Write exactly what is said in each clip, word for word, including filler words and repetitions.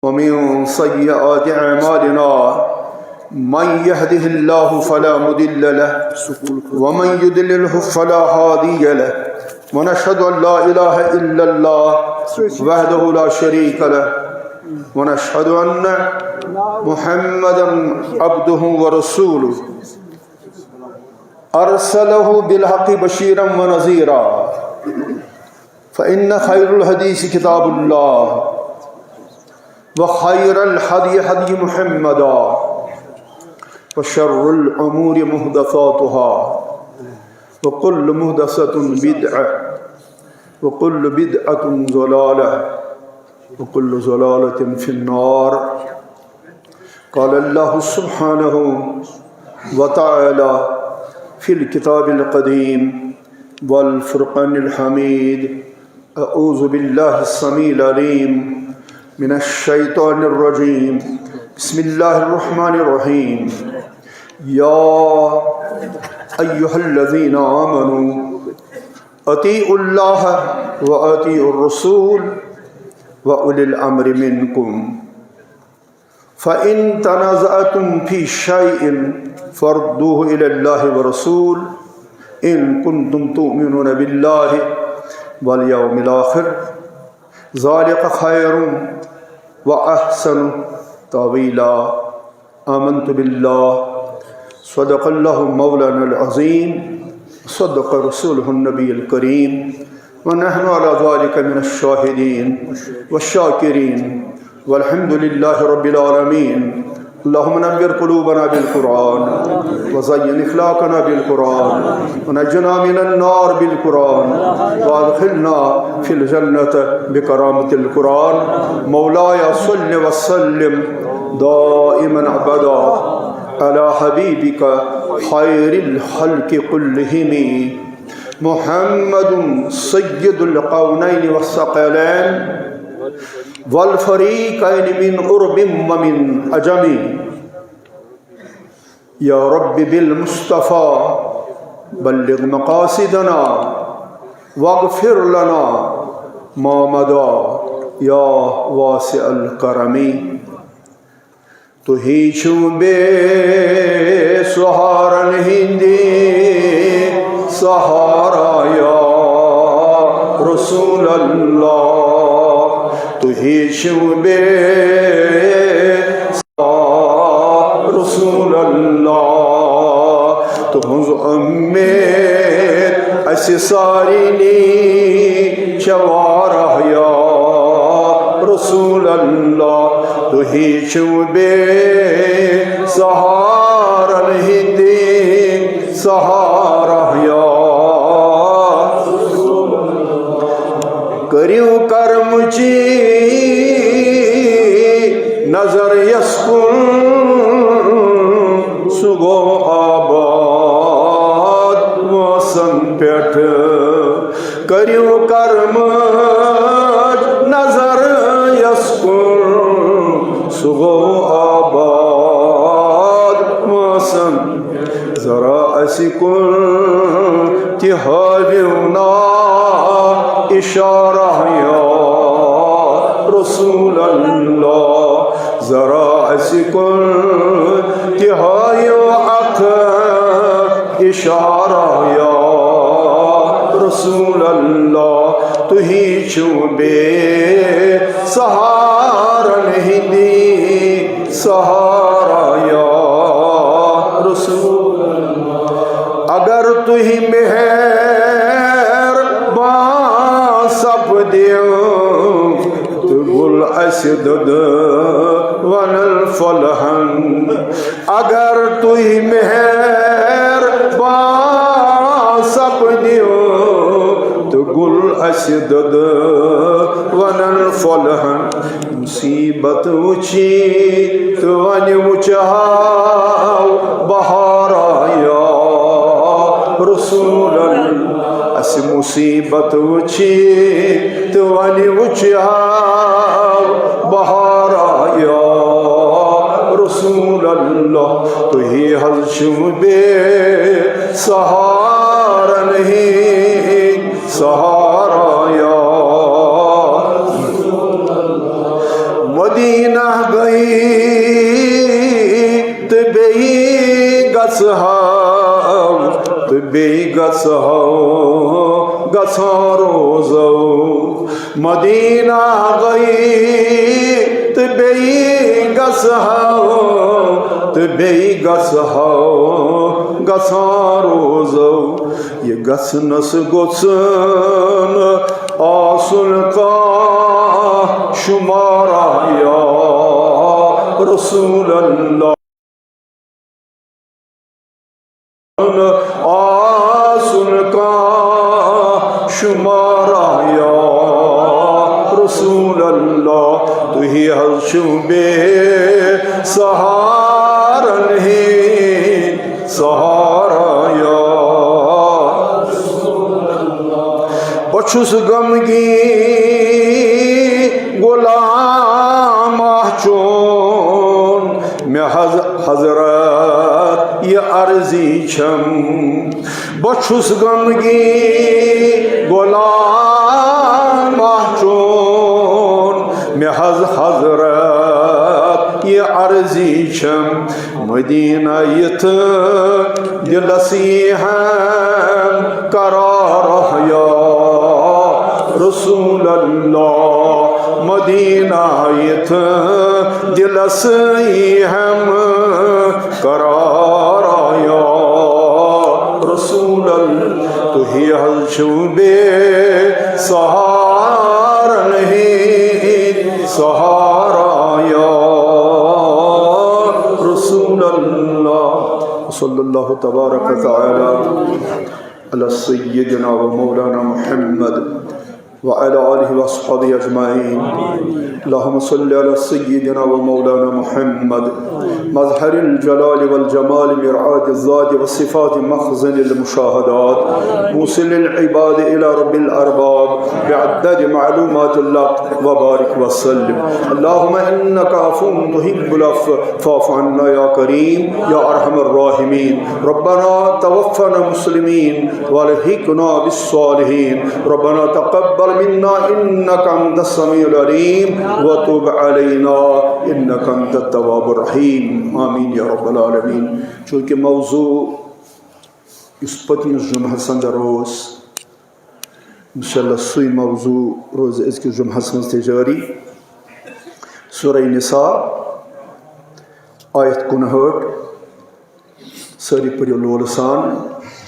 ومن سيئات أعمالنا، من يهده الله فلا مضل له، ومن يضلله فلا هادي له، ونشهد أن لا إله إلا الله وحده لا شريك له، ونشهد أن محمدا عبده ورسوله، أرسله بالحق بشيرا ونذيرا، فإن خير الحديث كتاب الله، وخير الهدي هدي محمد، وشر الأمور محدثاتها، وكل محدثة بدعة، وكل بدعة ضلالة، وكل ضلالة في النار. قال الله سبحانه وتعالى في الكتاب القديم والفرقان الحميد: أعوذ بالله السميع العليم من الشيطان الرجيم. بسم الله الرحمن الرحيم. يا أيها الذين آمنوا أطيعوا الله وأطيعوا الرسول وأولي الأمر منكم، فإن تنازعتم في شيء فردوه إلى الله والرسول إن كنتم تؤمنون بالله واليوم الآخر، ذلك خير وأحسن تأويلا. آمنت بالله، صدق الله مولانا العظيم، صدق رسوله النبي الكريم، ونحن على ذلك من الشاهدين والشاكرين، والحمد لله رب العالمين. اللهم نور قلوبنا بالقرآن، وزين أخلاقنا بالقرآن، ونجنا من النار بالقرآن، وأدخلنا في الجنة بكرامة القرآن. مولاي صل وسلم دائما أبدا على حبيبك خير الخلق كلهم، محمد سيد الكونين والثقلين والفريقين من عرب ومن عجم. يا رب بالمصطفى بلغ مقاصدنا واغفر لنا ما مضى يا واسع الكرم. تُہی چھِو بے سہارن ہٕنٛدۍ سہارا یا رسول اللہ۔ تُہی چھِو بے سہارا رسول اللہ۔ تُہٕنٛز اُمید اَسہِ سارنٕے چھےٚ واریاہ یا رسول اللہ۔ تُہی چھِو بے سہارن ہٕنٛدۍ سہارا یا۔ کٔرِو کرمٕچی نظر یَس کُن، سُہ گوٚو آباد وٲنٛسن پٮ۪ٹھ۔ کٔرِو کرمٕچ نظر یَس کُن، سُہ گوٚو آباد وٲنٛسن۔ ذرا اَسہِ کُن تہِ ہٲوِو نا اِشارہ یا رسول اللہ۔ ذرا اَسہِ کُن تہِ ہٲوِو اَکھ اِشارہ یا رسول اللہ۔ تُہی چھِو بے سہارن ہٕنٛدۍ سہارا یا رسول۔ اگر تُہۍ مہربان سپدِو تہٕ گُل اَسہِ دۄدٕ وَنَن پھۄلہٕ ہن۔ اگر تُہۍ مہربان سپدِو تہٕ گُل اَسہِ دۄدٕ وَنَن پھۄلہٕ ہن۔ مصیبت وٕچھی تہٕ وۄنۍ وٕچھِ ہاو بہارا یا رسول اللہ۔ اَسہِ مصیبت وٕچھی تہٕ وۄنۍ وٕچھِ ہاو بہارا یا رسول اللہ۔ تُہی حظ چھِو بے سہارن ہٕنٛدۍ سہارا یا۔ مدینہ گٔے تہٕ بیٚیہِ گژھٕ ہاو، تہٕ بیٚیہِ گژھٕ ہاو، گژھان روزو۔ مدینہ گٔے تہٕ بیٚیہِ گژھٕ ہاو، تہٕ بیٚیہِ گژھٕ ہاو، گژھان روزو۔ یہِ گژھنَس گوٚژھ نہٕ آسُن کانٛہہ شُمارا یا رسول اللہ۔ آسُن کانٛہہ شُمارا یا رسول اللہ۔ تُہی حظ چھِو بے سہارن ہِنٛدۍ سہارا یا۔ بہٕ چھُس غمگیٖن غلام چون، مےٚ حض-، حضرت یہِ عرضی چھم۔ بہٕ چھُس غمگیٖن غلام چون، مےٚ حض-، حضرت یہِ عرضی چھم۔ مدینہ یِتھ دلس یی ہم قرار یا رسول اللہ۔ مدینہ یِتھ دلس یی ہم قرار یا رسول اللہ۔ تُہی حظ چھِو بے سہارن ہِنٛدۍ سہارا یا رسول اللہ۔ صلی اللہ تبارک و تعالی علی سیدنا و مولانا محمد وعلى آله وأصحابه أجمعين. اللهم صل على سيدنا ومولانا محمد، مظهر الجلال والجمال، مرآة الذات والصفات، مخزن المشاهدات، موصل العباد إلى رب الأرباب بعدد معلومات الله، وبارك وسلم. اللهم إنك عفو تحب العفو فاعف عنا يا كريم يا أرحم الراحمين. ربنا توفنا مسلمين والحقنا بالصالحين. ربنا تقبل منا إنك أنت السميع العليم وتب علينا إنك أنت التواب الرحيم. آمين يا رب العالمين. چونکہ موضوع یُس پٔتمِس جمعہس اندر اوس، انشاءاللہ سُے موضوع روزِ أزکِس جمعہس منٛز تہِ جٲری۔ سورہ نساء، آیت کُنہٲٹھ، سٲری پٔرِو لولہٕ سان،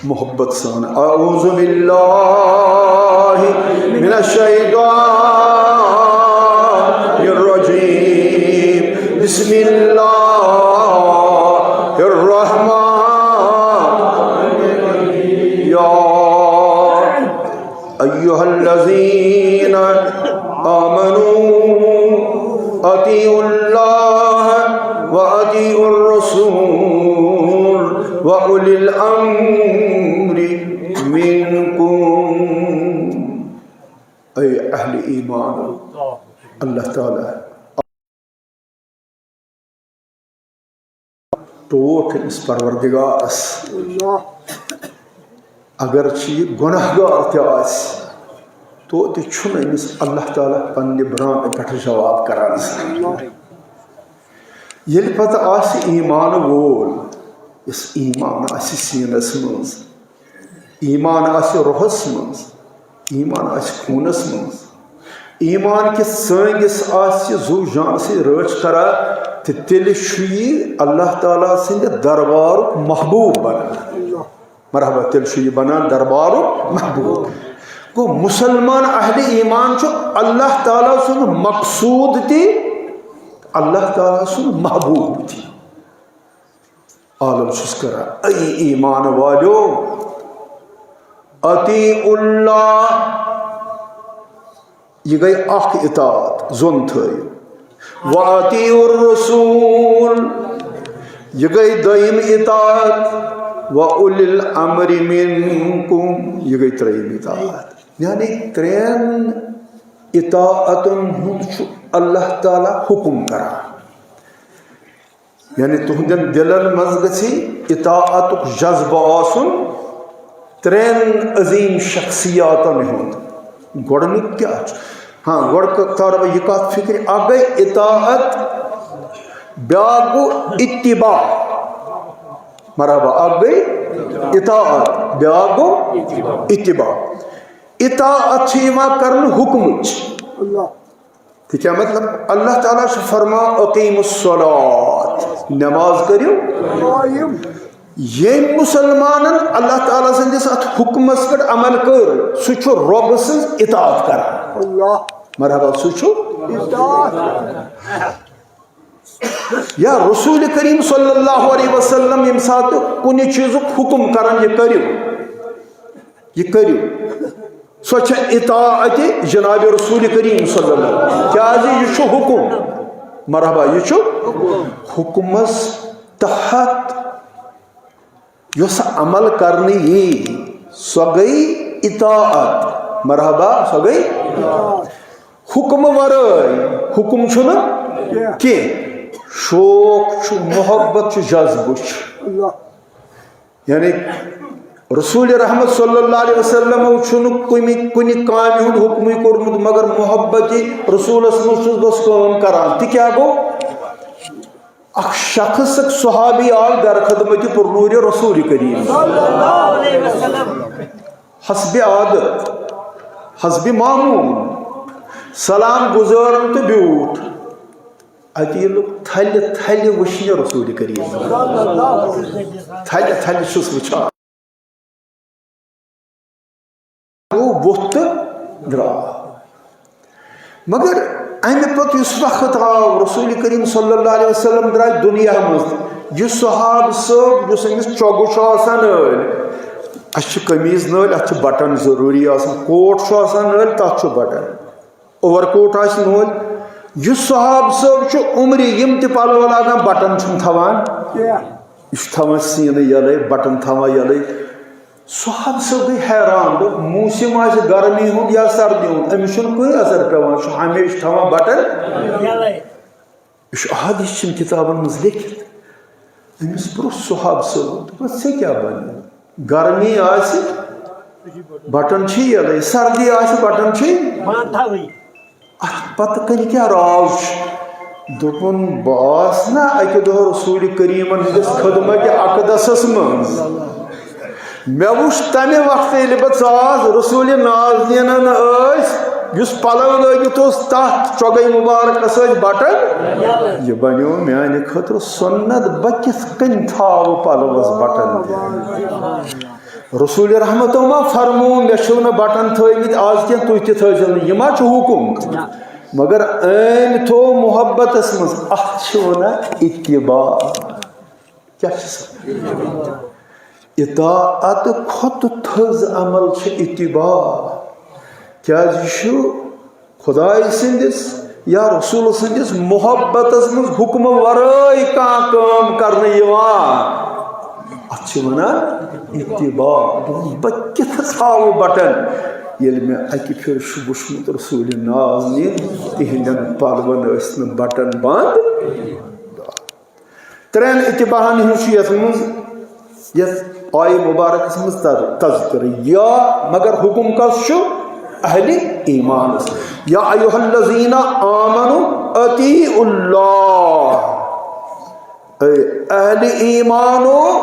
محبت سان۔ أعوذ بالله من الشيطان الرجيم. بسم الله الرحمن الرحيم. يا أيها الذين آمنوا أطيعوا الله وأطيعوا الرسول وأولي الأمر منكم. اے اہل ایمان، اللہ تعالیٰ ٹوٹھ أمِس پروردگارس۔ اگرچہ یہِ گۄناہ گار تہِ آسہِ، توتہِ چھُنہٕ أمِس اللہ تعالیٰ پننہِ برانٛٹہٕ پٮ۪ٹھٕ جواب کران۔ ییٚلہِ پتہٕ آسہِ ایمان وول، یُس ایمان آسہِ سیٖنس منٛز، ایمان آسہِ روحس منٛز، ایمان آسہِ خوٗنس منٛز، ایمان کِس ژٲنٛگِس آسہِ زُو جان سۭتۍ رٲچھ کران، تہٕ تیٚلہِ چھُ یہِ اللہ تعالیٰ سٕنٛدِ دربارُک محبوب بنان۔ مرحبا، تیٚلہِ چھُ یہِ بنان دربارُک محبوب۔ گوٚو، مسلمان اہل ایمان چھُ اللہ تعالیٰ سُنٛد مقصود تہِ، اللہ تعالیٰ سُنٛد محبوب تہِ۔ عالم چھُس کران، اے ایمان والیو، اطیعوا اللہ، یہِ گٔے اکھ اطاعت، زوٚن تھٲیِو۔ وَأَطِیعُوا الرَّسُولَ، یہِ گٔے دوٚیِم اطاعت۔ وَأُولِی الْأَمْرِ مِنْکُمْ، یہِ گٔے ترٛیٚیِم اطاعت۔ یعنی ترٛٮ۪ن اطاعتن ہُنٛد چھُ اللہ تعالیٰ حُکُم کران۔ یعنی تُہنٛدٮ۪ن دِلن منٛز گژھِ اطاعتُک جذبہٕ آسُن ترٛٮ۪ن عظیٖم شخصیاتن ہُنٛد۔ گۄڈٕنیُک کیٛاہ چھُ؟ ہاں، گۄڈٕ ک-، تارٕ بہٕ یہِ کَتھ فِکرِ، اَکھ گٔے اطاعت، بیٛاکھ گوٚو اتباع۔ مرحبا، اَکھ گٔے اطاعت، بیٛاکھ گوٚو اتباع۔ اطاعت چھِ یِوان کرنہٕ حُکمٕچ۔ اللہ۔ تہٕ کیٛاہ مطلب؟ اللہ تعالیٰ چھُ فرمان، "اقیموا الصلاۃ"، نماز کٔرِو۔ قٲیِم۔ ییٚمۍ مُسلمانن اللہ تعالیٰ سٕنٛدِس اَتھ حُکمَس پٮ۪ٹھ عمل کٔر، سُہ چھُ رۄب سٕنٛز اطاعت کران۔ اللہ۔ مرحبا، سُہ چھُ اطاعت۔ یا رسول کریم صلی اللہ علیہ وسلم ییٚمہِ ساتہٕ کُنہِ چیٖزُک حُکم کران، "یہِ کٔرِو، یہِ کٔرِو"، سۄ چھےٚ اطاعت جناب رسول کریم صلی اللہ علیہ وسلم۔ کیٛازِ؟ یہِ چھُ حُکم۔ مرحبا، یہِ چھُ حُکمَس تحت یۄس عمل کرنہٕ یی، سۄ گٔے اطاعت۔ مرحبا، سۄ گٔے حُکمہٕ ورٲے۔ حُکم چھُنہٕ کینٛہہ۔ شوق چھُ، محبت چھُ، جذبہٕ چھُ۔ اللہ۔ یعنی رسول رحمت صلی اللہ علیہ وسلم چھُنہٕ کُنہِ، کُنہِ کامہِ ہُنٛد حُکمٕے کوٚرمُت، مگر محبت رسولس منٛز چھُس بس کٲم کران۔ تہِ کیٛاہ گوٚو؟ اکھ شخص، اکھ صحابی آو در خدمت پُرنوٗرِ رسول کریم۔ حسب عادت، حسب معمول، سلام گزارن تہٕ بیوٗٹھ۔ اَتہِ ییٚلہِ تھلہِ تھلہِ وٕچھنہِ رسول کریم، تھلہِ تھلہِ چھُس وٕچھان۔ گوٚو ووٚتھ تہٕ درٛاو۔ مگر اَمہِ پتہٕ یُس وقت آو، رسول کریم صلی اللہ علیہ وسلم درٛاے دُنیا منٛز۔ یہِ صحابہٕ صٲب یُس أمِس چۄگہٕ چھُ آسان نٲلۍ، اَسہِ چھِ قمیٖض نٲلۍ، اَتھ چھِ بٹن ضروٗری آسان، کوٹ چھُ آسان نٲلۍ، تَتھ چھُ بٹن۔ اوور کوٹ آسہِ نٲلۍ۔ یُس صحابہٕ صٲب چھُ عمرِ یِم تہِ پلو لاگان، بٹن چھُنہٕ تھاوان۔ یہِ چھُ تھاوان سیٖنہٕ یَلَے، بٹن تھاوان یَلَے۔ صحابہٕ صٲب گٔے حیران، دوٚپ، موسم آسہِ گرمی ہُنٛد یا سردی ہُنٛد، أمِس چھُنہٕ کٕہٕنۍ اثر پٮ۪وان، چھُ ہمیشہِ تھاوان بٹن۔ یہِ چھُ احادیث چٮ۪ن کِتابن منٛز لیکھِتھ۔ أمِس پرٛژھ صحابہٕ صٲبن، دوٚپُن، "ژےٚ کیٛاہ بنیو؟ گرمی آسہِ، بٹن چھِ یَلَے، سردی آسہِ، بٹن چھِ۔" اَتھ پتہٕ کنہِ کیٛاہ راز چھُ؟ دوٚپُن، "بہٕ آس نا اَکہِ دۄہ رسول کریٖمن ہٕنٛدِس خدمت اقدسس منٛز۔ مےٚ وُچھ تمہِ وقتہٕ ییٚلہِ بہٕ ژاس، رسول نازنینن ٲسۍ، یُس پلو لٲگِتھ اوس، تتھ چۄگے مبارکس ٲسۍ بٹن۔ یہِ بنیو میانہِ خٲطرٕ سُنت، بہٕ کِتھ کٔنۍ تھاوٕ پلوس بٹن دِتھ؟" رسول رحمتو ما فرموو، "مےٚ چھِو نہٕ بٹن تھٲومٕتۍ آز کینٛہہ، تُہۍ تہِ تھٲوزیو نہٕ، یہِ ما چھُ حُکُم؟" مگر أمۍ تھوٚو محبتس منٛز، اتھ چھِ ونان اتباع۔ کیٛاہ چھِ سۄ؟ اطاعت کھۄتہٕ تھٔز عمل چھِ اتباع۔ کیٛازِ یہِ چھُ خدایہِ سٕنٛدِس یا رسول سٕنٛدِس محبتس منٛز حُکمہٕ ورٲے کانٛہہ کٲم کرنہٕ یِوان۔ اتھ چھِ ونان اتباع۔ دوٚپُن، بہٕ کِتھٕ تھاوٕ بٹن، ییٚلہِ مےٚ اکہِ پھِرِ چھُ وُچھمُت رسول نازنین، تِہنٛدٮ۪ن پلون ٲسۍ نہٕ بٹن بنٛد۔ ترٛٮ۪ن اتباعن ہٕنٛز چھُ یتھ منٛز، یتھ آیہِ مبارکس منٛز تذ-، تذکرٕ۔ یا مگر حُکم کس چھُ؟ اہلِ ایمانس۔ یا ایھا الذین آمنوا اطیعوا اللہ۔ اے اہلِ ایمانو،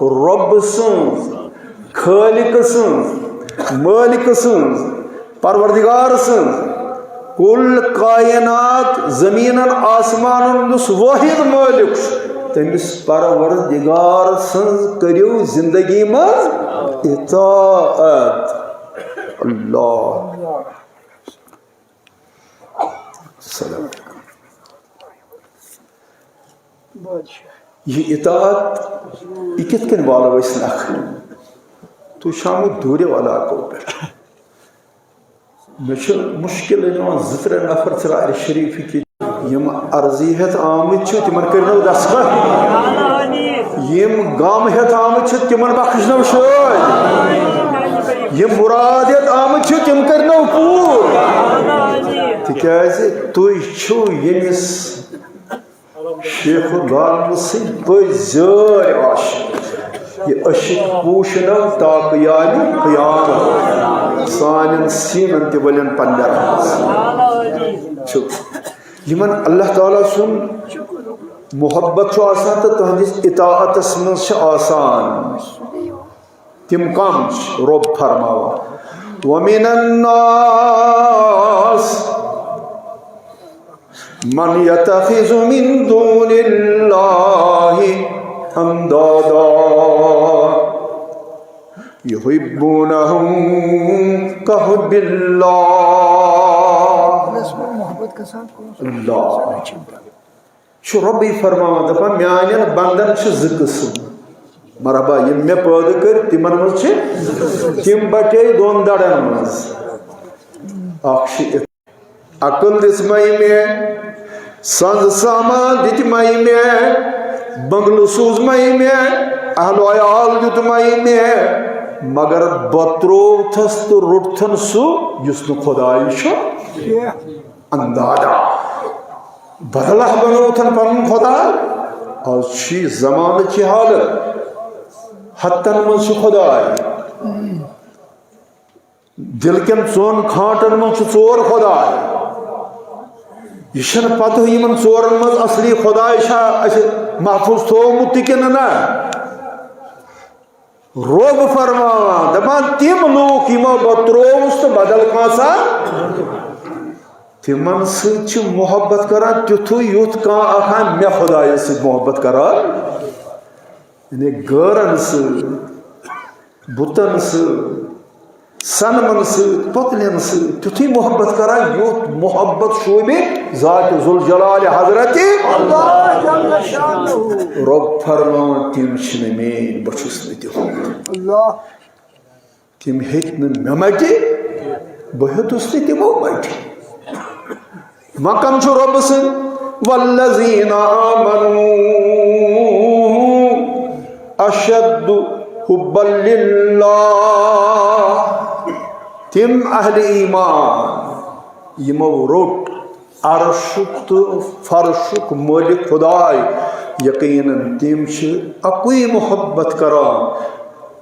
رۄب سٕنٛز، خٲلق سٕنٛز، مٲلِک سٕنٛز، پروردگار سٕنٛز، کُل کائنات، زمیٖنن آسمانن یُس وٲحد مٲلِک چھُ، تٔمِس پروردگار سٕنٛز کٔرِو زندگی منٛز اطاعت۔ اللہ۔ السلام علیکم۔ یہِ اطاعت، یہِ کِتھ کٔنۍ والو أسۍ نکھٕ؟ تُہۍ چھِو آمٕتۍ دوٗرِو علاقو پٮ۪ٹھ۔ مےٚ چھُ مُشکِل یِوان زٕ ترٛےٚ نفر ژرارِ شریٖفٕکۍ، یِم عرضی ہٮ۪تھ آمٕتۍ چھِ، تِمن کٔرنو دستخط۔ یِم غم ہٮ۪تھ آمٕتۍ چھِ، تِمن بخشنو شٲدۍ۔ یِم مُراد ہٮ۪تھ آمٕتۍ چھِ، تِم کٔرنو پوٗرٕ۔ تِکیٛازِ تُہۍ چھِو ییٚمِس شیخ العالم سٕنٛدۍ پٔزۍ زٲرۍ عاشق۔ یہِ عشق پوٗشنو تا قیامِ قیامت۔ سانٮ۪ن سیٖنن تہِ ؤلِن پننہِ رحمتہٕ سۭتۍ۔ چھُ یِمن اللہ تعالیٰ سُنٛد محبت چھُ آسان تہٕ تُہنٛدِس اطاعتس منٛز چھِ آسان۔ تِم کم چھِ؟ رۄب فرماوان، وَمِنَ النَّاسِ مَنْ يَتَّخِذُ مِنْ دُونِ اللَّهِ أَنْدَادًا يُحِبُّونَهُمْ كَحُبِّ اللَّهِ۔ اللہ۔ چھُ رۄبٕے فرماوان، دَپان، میٛانٮ۪ن بنٛدن چھِ زٕ قٕسٕم۔ مرحبا، یِم مےٚ پٲدٕ کٔرۍ، تِمن منٛز چھِ، تِم بٹے دۄن دَڑن منٛز۔ اکھ چھِ عقل دِژمَے مےٚ، سَنٛز سامان دِتمَے مےٚ، بنگلہٕ سوٗزمَے مےٚ، اہل و عیال دیُتمَے مےٚ، مگر بہٕ ترٛووتھَس تہٕ روٚٹتھَن سُہ یُس نہٕ خۄداے چھُ۔ اندادا۔ بدلہ بنوتن پنن خدا۔ آز چھ زمانہ چی حالت۔ ہتن منز چھ خدای۔ دل کین ژون کھانٹن منز چھ ژور خدای۔ یہ چھنہ پتہ یمن ژورن منز اصلی خدای چھا اسہ محفوظ تھوومت تہ کنہ نہ۔ رۄب فرماوان، دپان، تِم لوٗکھ یِمو بہٕ ترٛووُس تہٕ بدل کانٛژھا، تِمن سۭتۍ چھِ محبت کران تیُتھُے یُتھ کانٛہہ اکھ ہا مےٚ خۄدایس سۭتۍ محبت کران۔ یعنی غٲرن سۭتۍ، بُتن سۭتۍ، صنمن سۭتۍ، پۄتلٮ۪ن سۭتۍ تیُتھُے محبت کران، یُتھ محبت شوٗبہِ ذات ذوالجلال حضرت اللہ جل شانہ۔ رۄب فرماوان، تِم چھِنہٕ میٲنۍ، بہٕ چھُس نہٕ تِہُنٛد۔ اللہ۔ تِم ہیٚتۍ نہٕ مےٚ مٹہِ، بہٕ ہیوٚتُس نہٕ تِمو مٹہِ۔ وۄنۍ کم چھُ رۄبہٕ سٕنٛدۍ؟ والذین آمنوا اشد حبا للہ۔ تِم اہل ایمان یِمو روٚٹ عرشُک تہٕ فرشُک مٲلِک خداے، یقیناً تِم چھِ اَکُے محبت کران،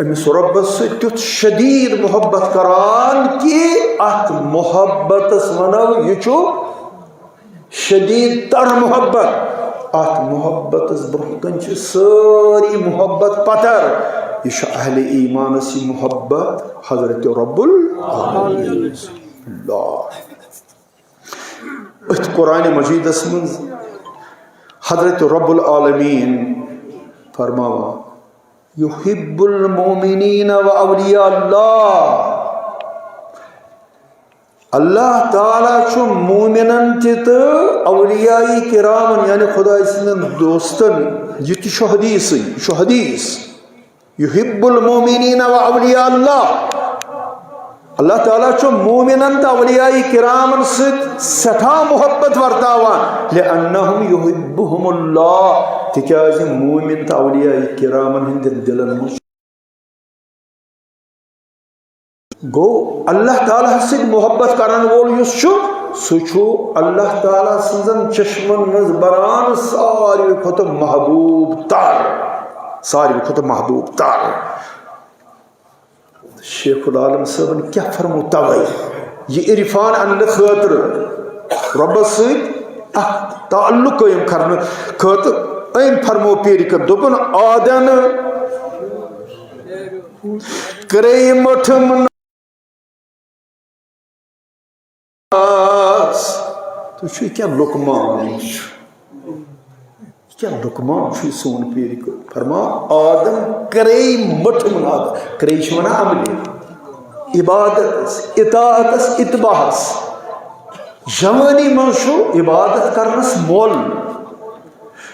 أمِس رۄبَس سۭتۍ تیُتھ شدیٖد محبت کران کہِ اَتھ محبتَس وَنو، یہِ چھُ شدیٖد تر محبت۔ اَتھ محبتَس برٛونٛہہ کَنہِ چھِ سٲری محبت پَتھر۔ یہِ چھُ اہلِ ایمانَس یہِ محبت حضرت رب العالمین۔ اللہ۔ أتھۍ قرآن مجیدس منٛز حضرت رب العالمین فرماوان، یحب المؤمنین و اولیاء اللہ۔ اللہ تعالیٰ چھُ مومنن تہِ تہٕ اولیاء کرامن، یعنی خدای سٕنٛدٮ۪ن دوستن، یہِ تہِ چھُ حدیثٕے، یہِ چھُ حدیث۔ یحب المؤمنین و اولیاء اللہ۔ اللہ تعالیٰ چھُ مومنن تہٕ اولیاء کرامن سۭتۍ سٮ۪ٹھاہ محبت ورتاوان، لأنہم یحبہم اللہ، تِکیازِ مومن تہٕ اولیاء کرامن ہٕنٛدٮ۪ن دِلن منٛز چھُ۔ گوٚو، اللہ تعالیٰ ہس سۭتۍ محبت کرن وول یُس چھُ، سُہ چھُ اللہ تعالیٰ سٕنٛزن چشمن منٛز بران ساروی کھۄتہٕ محبوب تر، ساروی کھۄتہٕ محبوب تر۔ شیخ العالم صٲبن کیٛاہ فرمو توے، یہِ عرفان اننہٕ خٲطرٕ رۄبس سۭتۍ اکھ تعلق قٲیِم کرنہٕ خٲطرٕ أمۍ فرمو پیرِ کٔر، دوٚپُن، آدن کرے مٹھم ناس۔ تُہۍ چھِو یہِ کیٛاہ لُکمان چھُ؟ یہِ کیٛاہ لُکمان چھُ یہِ سون پیٖر؟ فرما، آدم کرے مٹھم ناس۔ کرے چھِ وَنان عملہِ، عبادتس، اطاعتس، اتباعس۔ جوانی منٛز چھُ عبادت کرنس مۄل۔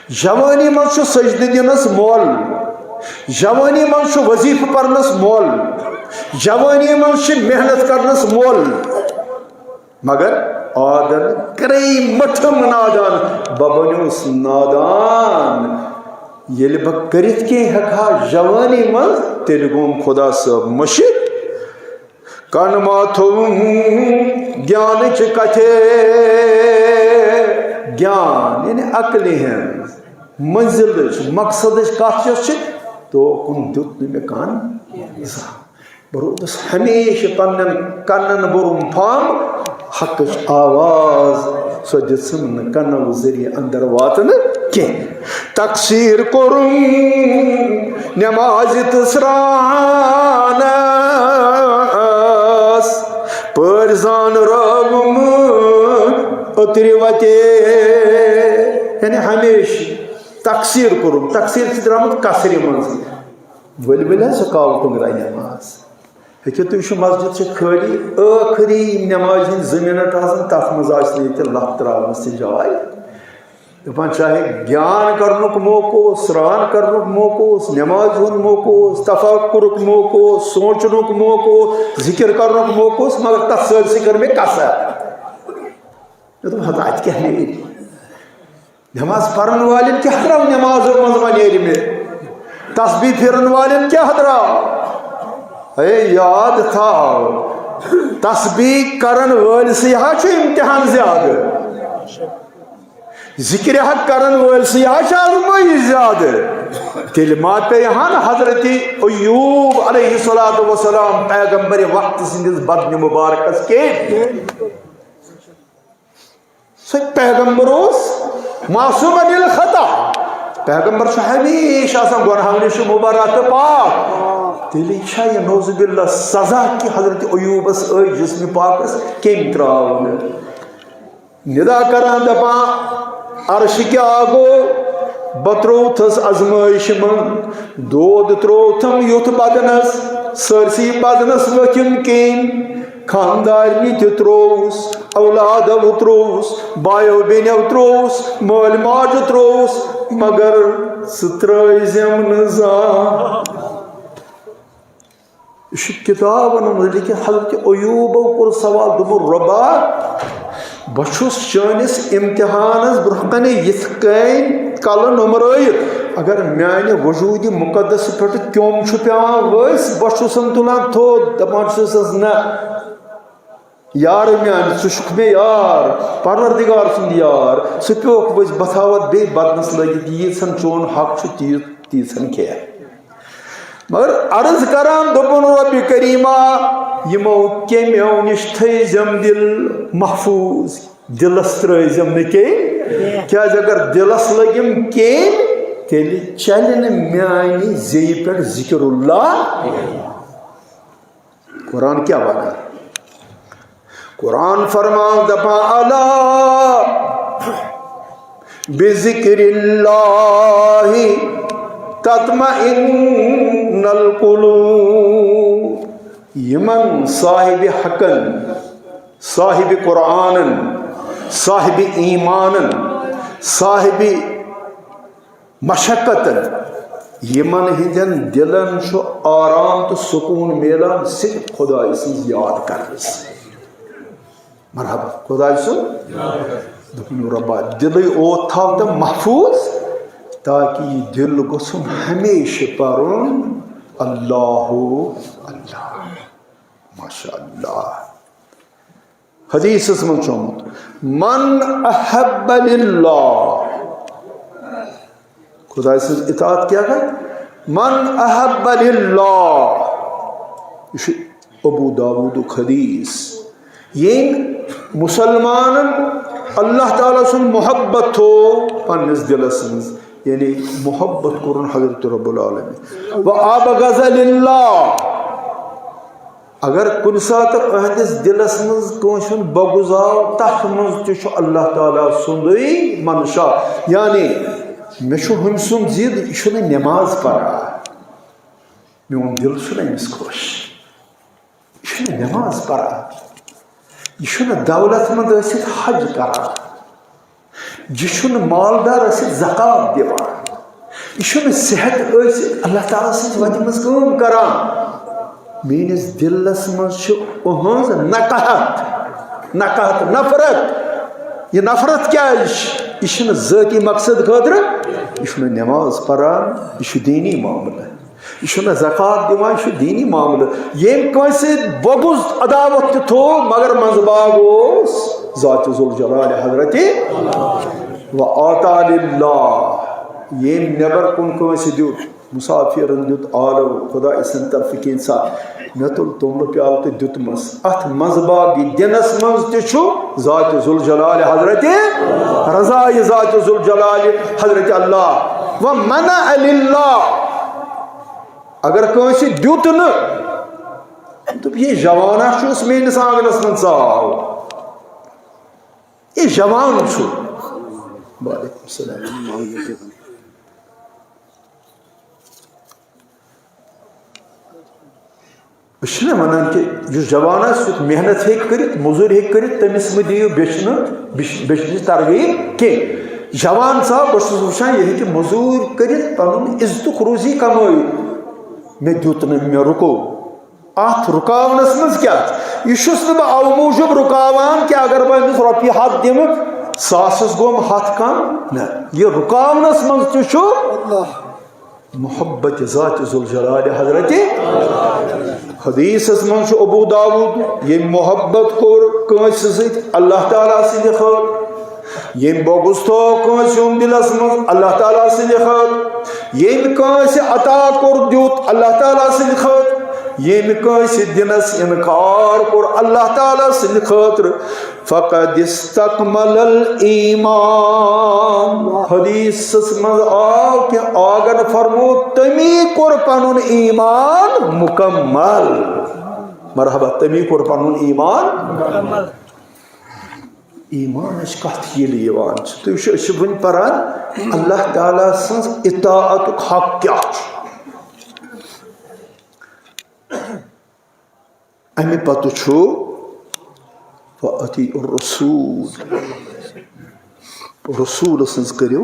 جوانی منٛز چھُ سجدٕ دِنس مۄل، جوانی منٛز چھُ وظیفہٕ پرنس مۄل، جوانی منٛز چھِ محنت کرنس مۄل۔ مگر آدن کرے مٹھم نادان، بہٕ بنیوس نادان۔ ییٚلہِ بہٕ کٔرِتھ کینٛہہ ہٮ۪کہٕ ہا جوانی منٛز، تیٚلہِ گوٚم خدا صٲب مٔشِتھ۔ کن ما تھووُم گیانٕچ کتھِ گیان، یعنی عقلہِ ہٕنٛز منزلٕچ، مقصدٕچ کتھ یۄس چھِ، توکُن دیُت نہٕ مےٚ کن زانٛہہ۔ بہٕ روٗدُس ہمیشہِ پننٮ۪ن کنن بوٚرُم پھمب، حقٕچ آواز سۄ دِژٕم نہٕ کنو ذٔریعہٕ اندر واتنہٕ کینٛہہ۔ تقصیر کوٚرُم نمازِ تہٕ سرٛانس، پٲرۍ زان رٲوٕم أترِ وتے۔ یعنی ہمیشہِ تقصیر کوٚرُم۔ تقصیر چھِ درٛامُت کثرِ منٛز۔ ؤلۍ ؤلۍ حظ سُہ کاوٕ ٹۄنٛگرا نٮ۪ماز۔ ہیٚکِو تُہۍ وٕچھِو، مسجد چھِ خٲلی، ٲخری نٮ۪مازِ ہِنٛدۍ زٕ مِنٹ آسان، تَتھ منٛز آسہِ نہٕ ییٚتہِ لَتھ ترٛاونَس تہِ جاے۔ دَپان، چاہے گیان کَرنُک موقعہٕ اوس، سرٛان کَرنُک موقعہٕ اوس، نٮ۪مازِ ہُنٛد موقعہٕ اوس، تفکرُک موقعہٕ اوس، سونٛچنُک موقعہٕ اوس، ذِکِر کَرنُک موقعہٕ اوس، مگر تَتھ سٲرسٕے کٔر مےٚ کثر۔ مےٚ دوٚپ، ہتا، اَتہِ کیٛاہ نیرِ؟ نماز پرن والٮ۪ن کیٛاہ درٛاو نمازو منٛز وۄنۍ نیرِ مےٚ؟ تسبیح پھِرن والٮ۪ن کیٛاہ درٛاو؟ ہے، یاد تھاو، تسبیح کرن وٲلۍ سٕے ہا چھُ امتحان زیادٕ، ذکر حق کرن وٲلۍ سٕے ہا چھِ آزمٲیش زیادٕ۔ تیٚلہِ ما پیٚیہِ ہن حضرت ایوب علیہ الصلوۃ والسلام پیغمبر وقت سٕنٛدِس بدنہِ مبارکس کینٛہہ؟ سُہ پیغمبر اوس معصوم عن الخطا۔ پیغمبر چھُ ہمیشہ آسان گۄناہو نِش مبرا تہٕ پاک۔ تیٚلہِ چھا یہِ نعوذ باللہ سزا کہِ حضرت ایوبس ٲسۍ جسمِ پاکس کیٚمۍ ترٛاونہٕ؟ ندا کران دپان، عرش کیٛاہ گوٚو؟ بہٕ ترٛووتھس ازمٲیشہِ منٛز۔ دود ترٛووتھم یُتھ بدنس، سٲرسٕے بدنس ؤتھِم کیٚمۍ۔ خاندارنہِ تہِ ترٛووُس، اولادو ترٛووُس، بایو بیٚنیو ترٛووُس، مٲلۍ ماجہِ ترٛووُس، مگر ژٕ ترٛٲوزٮ۪م نہٕ زانٛہہ۔ یہِ چھُ کِتابن منٛز لیکھِتھ۔ حضرت ایوبو کوٚر سوال، دوٚپُن، رۄبا، بہٕ چھُس چٲنِس امتحانس برٛونٛہہ کنہِ یِتھ کٔنۍ کلہٕ نوٚمرٲیِتھ، اگر میانہِ وجوٗدِ مُقدس پٮ۪ٹھ کیوٚم چھُ پٮ۪وان ؤسۍ، بہٕ چھُسن تُلان تھوٚد، دپان چھُسس، نہ، یار میانہِ، ژٕ چھُکھ مےٚ یار، پروردگار سُنٛد یار، ژٕ پیوکھ ؤسۍ، بہٕ تھاوتھ بیٚیہِ بدنس لٲگِتھ، ییٖژہن چون حق چھُ، تیٖژ-، تیٖژہن کھیٚیہ۔ مگر عرض کران، دوٚپُن، رۄبِ کریٖما، یِمو کیٚمیو نِش تھٲیزٮ۪م دِل محفوٗظ، دِلس ترٛٲیزٮ۪م نہٕ کیٚمۍ، کیٛازِ اگر دِلس لٔگِم کیٚمۍ، تیٚلہِ چلہِ نہٕ میانہِ زیٚیہِ پٮ۪ٹھ ذِکرُ اللہ۔ قرآن کیٛاہ ونان؟ قرآن فرمان دپان، الا بذکر اللہ تطمئن القلوب۔ یِمن صاحب حقن، صاحب قرآنن، صاحب ایمانن، صاحب مشقتن، یِمن ہٕنٛدٮ۪ن دِلن چھُ آرام تہٕ سکوٗن میلان صرف خۄداے سٕنٛز یاد کرنہٕ سۭتۍ۔ مرحبا، خۄداے سُنٛد۔ دوٚپُن، رۄبا، دِلٕے اوت تھاو تہٕ محفوٗظ، تاکہِ یہِ دِل گوٚژھُم ہمیشہِ پرُن، اللہ، اللہ۔ ماشاء اللہ۔ حدیثس منٛز چھُ آمُت، من احب للہ، خداے سٕنٛز اطاعت کیٛاہ گٔے؟ من احب للہ، یہِ چھُ ابو داوودُک حدیث۔ ییٚمۍ مسلمانن اللہ تعالیٰ سُنٛد محبت تھوو پننِس دِلس منٛز، یعنی محبت کوٚرُن حضرت رب العالمین۔ و ابغض للہ، اگر کُنہِ ساتہٕ أہنٛدِس دِلس منٛز کٲنٛسہِ ہُنٛد بغض آو، تتھ منٛز تہِ چھُ اللہ تعالیٰ سُنٛدُے منشا، یعنی مےٚ چھُ ہُمۍ سُنٛد ضد، یہِ چھُنہٕ نٮ۪ماز پران، میون دِل چھُنہٕ أمِس خۄش، یہِ چھُنہٕ نٮ۪ماز پران، یہِ چھُنہٕ دولت مند ٲسِتھ حج کران، یہِ چھُنہٕ مالدار ٲسِتھ زکوٰۃ دِوان، یہِ چھُنہٕ صحت ٲسِتھ اللہ تعالیٰ سٕنٛزِ وتہِ منٛز کٲم کران۔ میٲنِس دِلس منٛز چھِ أہنٛز نقاہت، نقاہت، نفرت۔ یہِ نفرت کیٛازِ چھِ؟ یہِ چھُنہٕ ذٲتی مقصد خٲطرٕ، یہِ چھُنہٕ نٮ۪ماز پران، یہِ چھُ دیٖنی معاملہٕ۔ یہِ چھُنہٕ زکوٰۃ دِوان، یہِ چھُ دیٖنی معاملہٕ۔ ییٚمۍ کٲنٛسہِ سۭتۍ بغض، عداوت تہِ تھوو، مگر منٛزٕ باگ اوس ذات ذوالجلال حضرت و آتا للہ۔ ییٚمۍ نٮ۪بر کُن کٲنٛسہِ دیُت، مسافرن دیُت آلو خدایہِ سٕنٛدِ طرفہٕ کینٛژھا، مےٚ تُل توٚملہٕ پیالہٕ تہٕ دیُتمس۔ اتھ منٛز باقٕے دِنس منٛز تہِ چھُ ذات ذوالجلال حضرت رضا، یہِ ذات ذوالجلال حضرت اللہ۔ ومنع للہ، اگر کٲنٛسہِ دیُت نہٕ، دوٚپ، یہِ جوانہ چھُس میٲنِس آنگنس منٛز ژاو، یہِ جوان چھُ۔ وعلیکم السلام۔ أسۍ چھِنہ وَنان کہِ یُس جوان آسہِ، یُتھ محنت ہیٚکہِ کٔرِتھ، موٚزوٗرۍ ہیٚکہِ کٔرِتھ، تٔمِس مہٕ دِیِو بیٚچھنہٕ، بیٚچھ-، بیٚچھنٕچ ترغیب کینٛہہ۔ جوان صاحب، بہٕ چھُس وٕچھان، یہِ ہیٚکہِ موٚزوٗرۍ کٔرِتھ، پَنُن عزتُک روزی کَمٲوِتھ۔ مےٚ دیُت نہٕ، مےٚ رُکو۔ اَتھ رُکاونَس منٛز کیٛاہ چھُ؟ یہِ چھُس نہٕ بہٕ اَوٕ موٗجوٗب رُکاوان کہِ اگر بہٕ أمِس رۄپیہِ ہَتھ دِمہٕ، ساسَس گوٚم ہَتھ کَم۔ نہ، یہِ رُکاونَس منٛز تہِ چھُ محبت ذات ذوالجلال حضرت۔ حدیثس منٛز چھُ ابو داؤد، ییٚمۍ محبت کوٚر کٲنٛسہِ سۭتۍ اللہ تعالیٰ سٕنٛدِ خٲطرٕ، ییٚمۍ بغض تھوو کٲنٛسہِ ہُنٛد دِلس منٛز اللہ تعالیٰ سٕنٛدِ خٲطرٕ، ییٚمۍ کٲنٛسہِ عطا کوٚر دیُت اللہ تعالیٰ سٕنٛدِ خٲطرٕ، ییٚمۍ کٲنٛسہِ دِنس انکار کوٚر اللہ تعالیٰ سٕنٛدِ خٲطرٕ، فقد استکمل الایمان۔ حدیثس منٛز آو کہِ آگن فرمو، تٔمی کوٚر پنُن ایمان مکمل۔ مرحبا، تٔمی کوٚر پنُن ایمان۔ ایمانٕچ کتھ ییٚلہِ یِوان چھِ، تُہۍ وٕچھِو، أسۍ چھِ وٕنہِ پران اللہ تعالیٰ سٕنٛز اطاعتُک حق کیٛاہ چھُ۔ اَمہِ پتہٕ چھُ وَأَطِیعُوا الرَّسُولَ، رسول سٕنٛز کٔرِو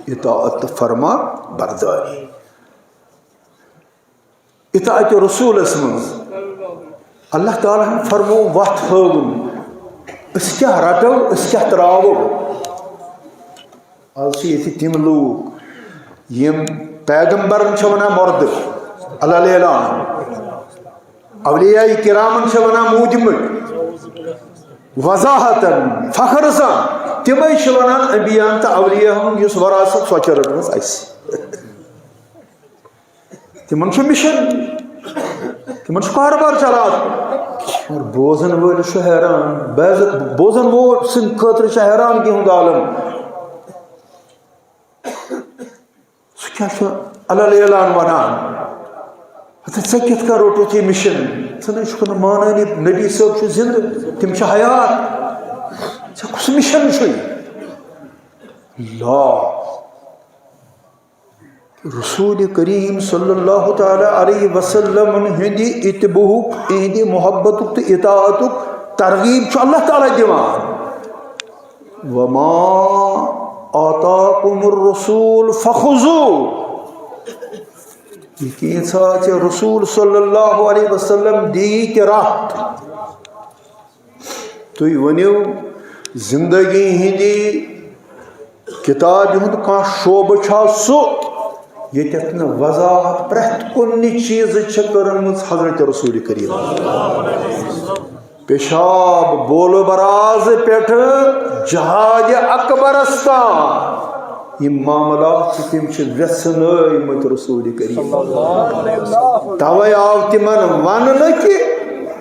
اطاعت تہٕ فرما بردٲری۔ اطاعت رسولس منٛز اللہ تعالیٰ ہن فرمو وَتھ ہٲوٕن، أسۍ کیٛاہ رٹو، أسۍ کیٛاہ ترٛاوو۔ آز چھِ ییٚتہِ تِم لوٗکھ یِم پیغمبرن چھِ وَنان مُردٕ، اللہ اعلان، اولیاء کرامن چھِ وَنان موٗدمٕتۍ، وضاحتن، فخر سان۔ تِمے چھِ وَنان انبیاءن تہٕ اولیاءن ہُنٛد یُس وراثت، سۄ چھِ رٔٹمٕژ اَسہِ۔ تِمن چھُ مِشن، تِمن چھُ کاربار چلان۔ اور بوزن وٲلِس چھُ حیران، بوزن، بوزن وول سٕنٛدِ خٲطرٕ چھُ حیرانگی ہُنٛد عالم۔ سُہ کیٛاہ چھُ اللہ اعلان وَنان؟ ہتہٕ ژےٚ کِتھ کٔنۍ روٚٹُتھ یہِ مِشن؟ ژٕ نَے چھُکھ نہٕ مانٲنی، نبی صٲب چھُ زِندٕ، تِم چھِ حیات۔ ژےٚ کُس مِشن چھُے؟ لا، رسول کریم صلی اللہ تعالیٰ علیہ وسلمن ہٕنٛدِ اتباعُک، یِہنٛدِ محبتُک تہٕ اطاعتُک ترغیب چھُ اللہ تعالیٰ دِوان۔ وما آتاکم الرسول فخذوہ۔ یہِ کینٛژھا ژےٚ رسول صلی اللہ علیہ وسلم دی تہِ رٹھ۔ تُہۍ ؤنِو، زندگی ہٕنٛدِ کِتابہِ ہُنٛد کانٛہہ شعبہٕ چھا سُہ، ییٚتٮ۪تھ نہٕ وضاحت پرٛٮ۪تھ کُنہِ چیٖزٕچ چھِ کٔرمٕژ حضرت رسول کریم؟ پیشاب بول و براز پٮ۪ٹھٕ جہاد اکبرس تام یِم معاملات چھِ، تِم چھِ ویژھنٲومٕتۍ رسول کریم۔ توے آو تِمن وننہٕ کہِ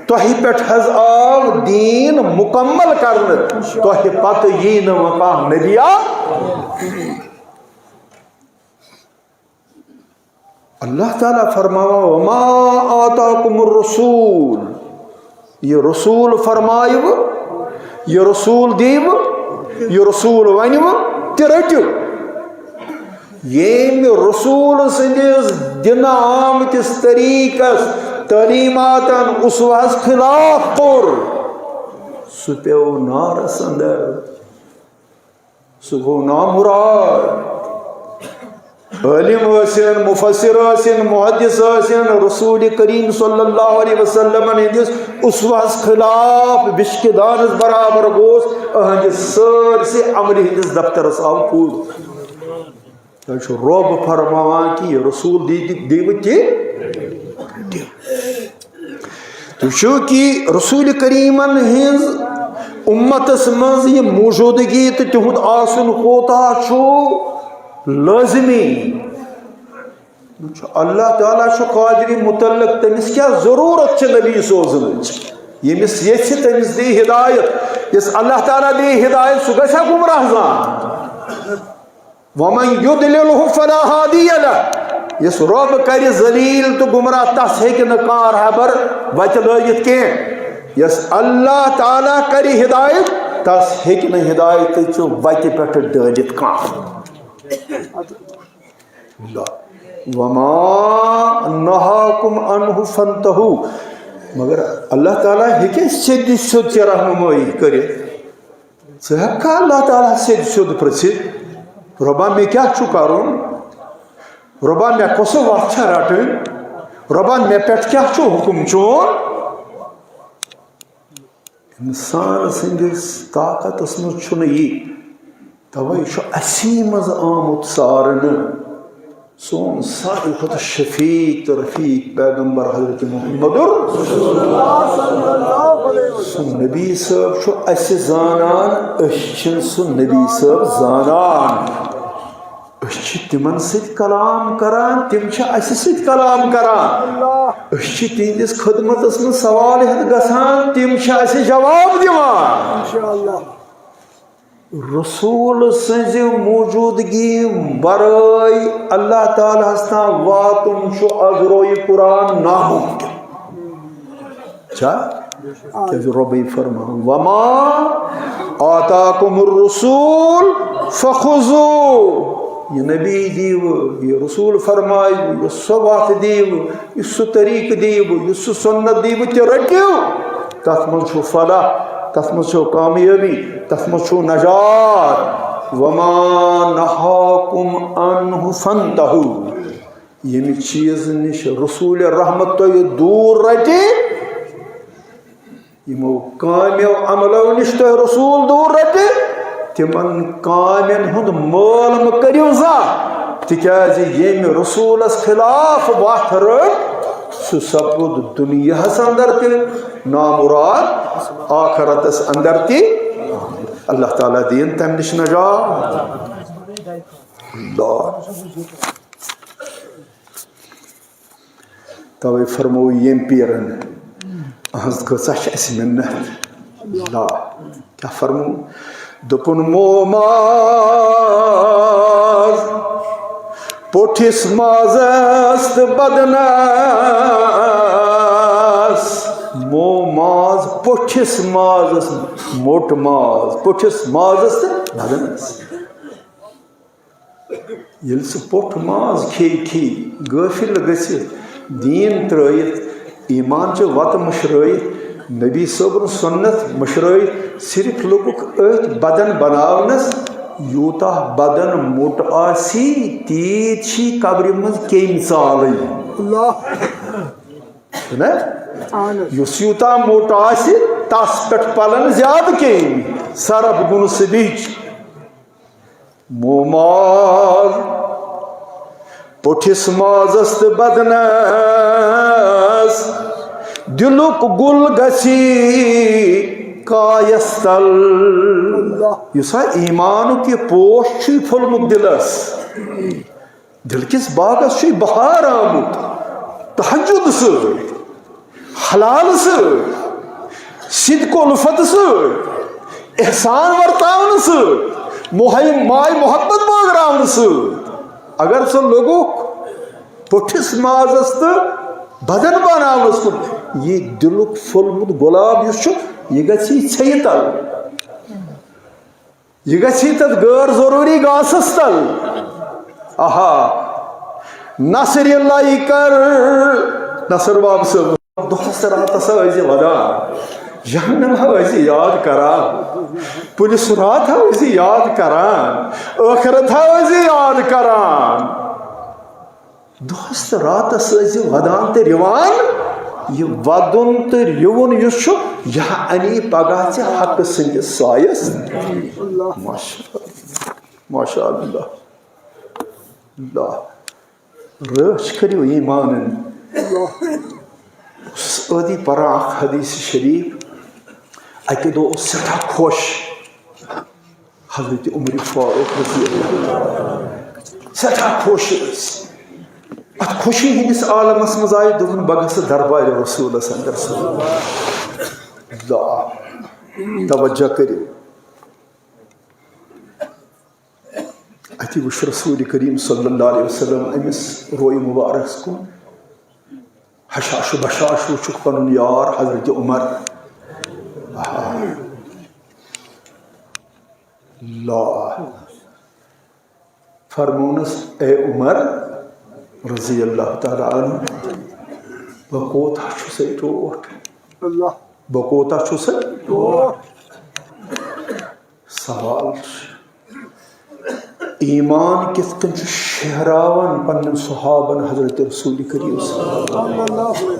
تۄہہِ پٮ۪ٹھ حظ آو دیٖن مکمل کرنہٕ، تۄہہِ پتہٕ یی نہٕ وۄنۍ کانٛہہ نبی۔ آ، اللہ تعالیٰ فرماوان، وما آتاکم الرسول، یہِ رسول فرمایوٕ، یہِ رسول دیوٕ، یہِ رسول ونوٕ، تہِ رٔٹِو۔ ییٚمۍ رسول سٕنٛدِس دِنہٕ آمتِس طریٖقس، تعلیٖماتن، اسوہس خلاف کوٚر، سُہ پیوٚو نارس اندر۔ سُہ گوٚو نامراد۔ عٲلِم ٲسِن، مُفسِر ٲسِن، مُحدِث ٲسِن، رسول کریم صلی اللہ علیہ وسلمن ہٕنٛدِس اسوہس خلاف، بِشکہِ دانس برابر گوٚوس، أہنٛدِس سٲرسٕے عملہِ ہٕنٛدِس دفترس آو کوٗر۔ تۄہہِ چھُ رۄب فرماوان کہِ یہِ رسول دی، دی، دیوٕ تہِ؟ تُہۍ وٕچھِو کہِ رسول کریٖمن ہٕنٛز اُمتس منٛز یہِ موجودگی تہٕ تِہُنٛد آسُن کوتاہ چھُ لٲزمی۔ وٕچھ، اللہ تعالیٰ چھُ قادری مطلق، تٔمِس کیٛاہ ضروٗرت چھِ نبی سوزنٕچ؟ ییٚمِس ییٚژھِ تٔمِس دی ہدایت۔ یُس اللہ تعالیٰ دی ہدایت، سُہ گژھِ ہا گمراہ زان؟ ومن یضللہ فلا ہادی لہ۔ یُس رۄب کرِ ذلیل تہٕ گمراہ، تس ہیٚکہِ نہٕ کانٛہہ رہبر وتہِ لٲگِتھ کینٛہہ۔ یُس اللہ تعالیٰ کرِ ہدایت، تس ہیٚکہِ نہٕ ہدایتٕچہِ وتہِ پٮ۪ٹھٕ ڈٲلِتھ کانٛہہ۔ وما نہاکم عنہ فانتہو۔ مگر اللہ تعالیٰ ہیٚکہِ سیٚدِ سیوٚد ژےٚ رہنمٲیی کٔرِتھ۔ ژٕ ہیٚککھا اللہ تعالیٰ سیٚدِ سیوٚد پرٛژھِتھ، "رۄبا، مےٚ کیٛاہ چھُ کَرُن؟ رۄبا، مےٚ کۄسہٕ وَتھ چھےٚ رَٹٕنۍ؟ رۄبا، مےٚ پٮ۪ٹھ کیٛاہ چھُ حُکُم چون؟" اِنسان سٕنٛدِس طاقتَس منٛز چھُنہٕ یہِ۔ تَوَے چھُ اَسی منٛز آمُت ژارنہٕ۔ سون ساروی کھۄتہٕ شفیق تہٕ رفیق پیغمبر حضرت محمد۔ سون نبی صٲب چھُ اَسہِ زانان، أسۍ چھِنہٕ سُہ نبی صٲب زانان۔ أسۍ چھِ تِمن سۭتۍ کلام کران، تِم چھِ اَسہِ سۭتۍ کلام کران۔ أسۍ چھِ تِہنٛدِس خدمتس منٛز سوال ہٮ۪تھ گژھان، تِم چھِ اَسہِ جواب دِوان۔ رسول سٕنٛزِ موجودگی ورٲے اللہ تعالیٰ ہس تام واتُن چھُ از روی قرآن ناممکن۔ چھا؟ کیازِ رۄبٕے فرماوان، "وما آتاکم الرسول فخذوہ"۔ یہِ نبی دیٖوٕ، یہِ رسول فرمایہِ، یُس سۄ وتھ دیٖوٕ، یُس سُہ طریٖقہٕ دیٖوٕ، یُس سُہ سُنت دیٖوٕ، تہِ رٔٹِو۔ تَتھ منٛز چھُ فلاح، تَتھ منٛز چھُ کامیٲبی، تَتھ منٛز چھُ نجات۔ وما نہاکم عنہ فانتہو۔ ییٚمہِ چیٖزٕ نِش رسول رحمت تۄہہِ دوٗر رَٹہِ، یِمو کامیو عملو نِش تۄہہِ رسول دوٗر رَٹہِ، تِمن کامٮ۪ن ہُنٛد مٲل مہٕ کٔرِو زانٛہہ، تِکیازِ ییٚمہِ رسولس خلاف وتھ رٔٹ، سُہ سپُد دُنیاہس اندر تہِ نامراد، آخرتس اندر تہِ۔ اللہ تعالیٰ دِیِن تمہِ نِش نجات۔ اللہ۔ توے فرموو ییٚمۍ پیرن، "أہنٛز کۭژاہ چھِ اَسہِ مِنت۔" لا، کیٛاہ فرموو؟ دوٚپُن، "مو ماز پوٚٹھِس مازس تہٕ بدنس۔" مو ماز پوٚٹھِس مازس، موٚٹ ماز پوٚٹھِس مازس تہٕ بدنس۔ ییٚلہِ سُہ پوٚٹھ ماز کھیٚیہِ کھیٚیہِ، غٲفِل گٔژھِتھ، دیٖن ترٛٲیِتھ، ایٖمان چہِ وَتہٕ مٔشرٲیِتھ، نبی صٲبُن سُنت مٔشرٲیِتھ، صرف لوٚگُکھ أتھۍ بدن بناونس۔ یوٗتاہ بدن موٚٹ آسی، تیٖژ چھی قبرِ منٛز کیٚمۍ ژالٕے۔ اللہ۔ چھُنہ؟ اہن حظ۔ یُس یوٗتاہ موٚٹ آسہِ، تس پٮ۪ٹھ پلن زیادٕ کیٚمۍ، صرف گُنہٕ سبیٖچ۔ مو ماز، پوٚٹھِس مازس تہٕ بدنس، دِلُک گُل گژھی کایس تل۔ اللہ۔ یُس ہا ایٖمانُک یہِ پوش چھُے پھوٚلمُت دِلس، دِلکِس باغس چھُے بہار آمُت، تہجد سۭتۍ، حلال سۭتۍ، صدق و الفت سۭتۍ، احسان ورتاونہٕ سۭتۍ، محی-، ماے محبت بٲگراونہٕ سۭتۍ۔ اگر ژٕ لوٚگُکھ پوٚٹھِس مازس تہٕ بدن بناونس کُن، یہِ دِلُک پھوٚلمُت گۄلاب یُس چھُ، یہِ گژھِ ژھیٚیہِ تل۔ یہِ گژھِ تتھ غٲر ضروٗری گاسس تل۔ آہا، نصر اللہ کر، نصر باب صٲب، دۄہس تہٕ راتس ہا ٲسۍ زِ ودان، جہنم ہا ٲسۍ زِ یاد کران، پُلہِ صراط ہا ٲسۍ زِ یاد کران، ٲخرت ہا ٲسۍ زِ یاد کران۔ دۄہس تہٕ راتس ٲسۍ زِ ودان تہٕ رِوان۔ یہِ ودُن تہٕ رِوُن یُس چھُ، یہِ ہا اَنی پگاہ ژےٚ حقہٕ سٕنٛدِس سایس۔ ماشاء اللہ۔ ماشاء اللہ۔ اللہ۔ رٲچھ کٔرِو ایٖمانن۔ اوس ٲدی پران اکھ حدیث شریف، اکہِ دۄہ اوس سٮ۪ٹھاہ خۄش۔ حضرت عمر فاروق رضی اللہ عنہ۔ سٮ۪ٹھاہ خۄش ٲسۍ۔ اَتھ خوشی ہٕنٛدِس عالمس منٛز آیہِ، دوٚپُن، "بہٕ گژھٕ دربارِ رسوٗلس اندر۔" سبحان اللہ۔ توجہ کٔرِو۔ اَتہِ وٕچھ رسول کریم صلی اللہ علیہ وسلم أمِس رویہِ مُبارکس کُن۔ ہشاش و بشاش وٕچھُکھ پنُن یار حضرت عمر۔ آہا۔ اللہ۔ فرمونس، "اے عمر رضی اللہ تعالیٰ عنہ، بہٕ کوتاہ چھُسے ٹوٹھ؟" اللہ۔ "بہٕ کوتاہ چھُسے ٹوٹھ؟" سوال چھُ، ایمان کِتھ کٔنۍ چھُ شہراوان پننٮ۪ن صحابن حضرت رسول کریم صلی اللہ علیہ وسلم؟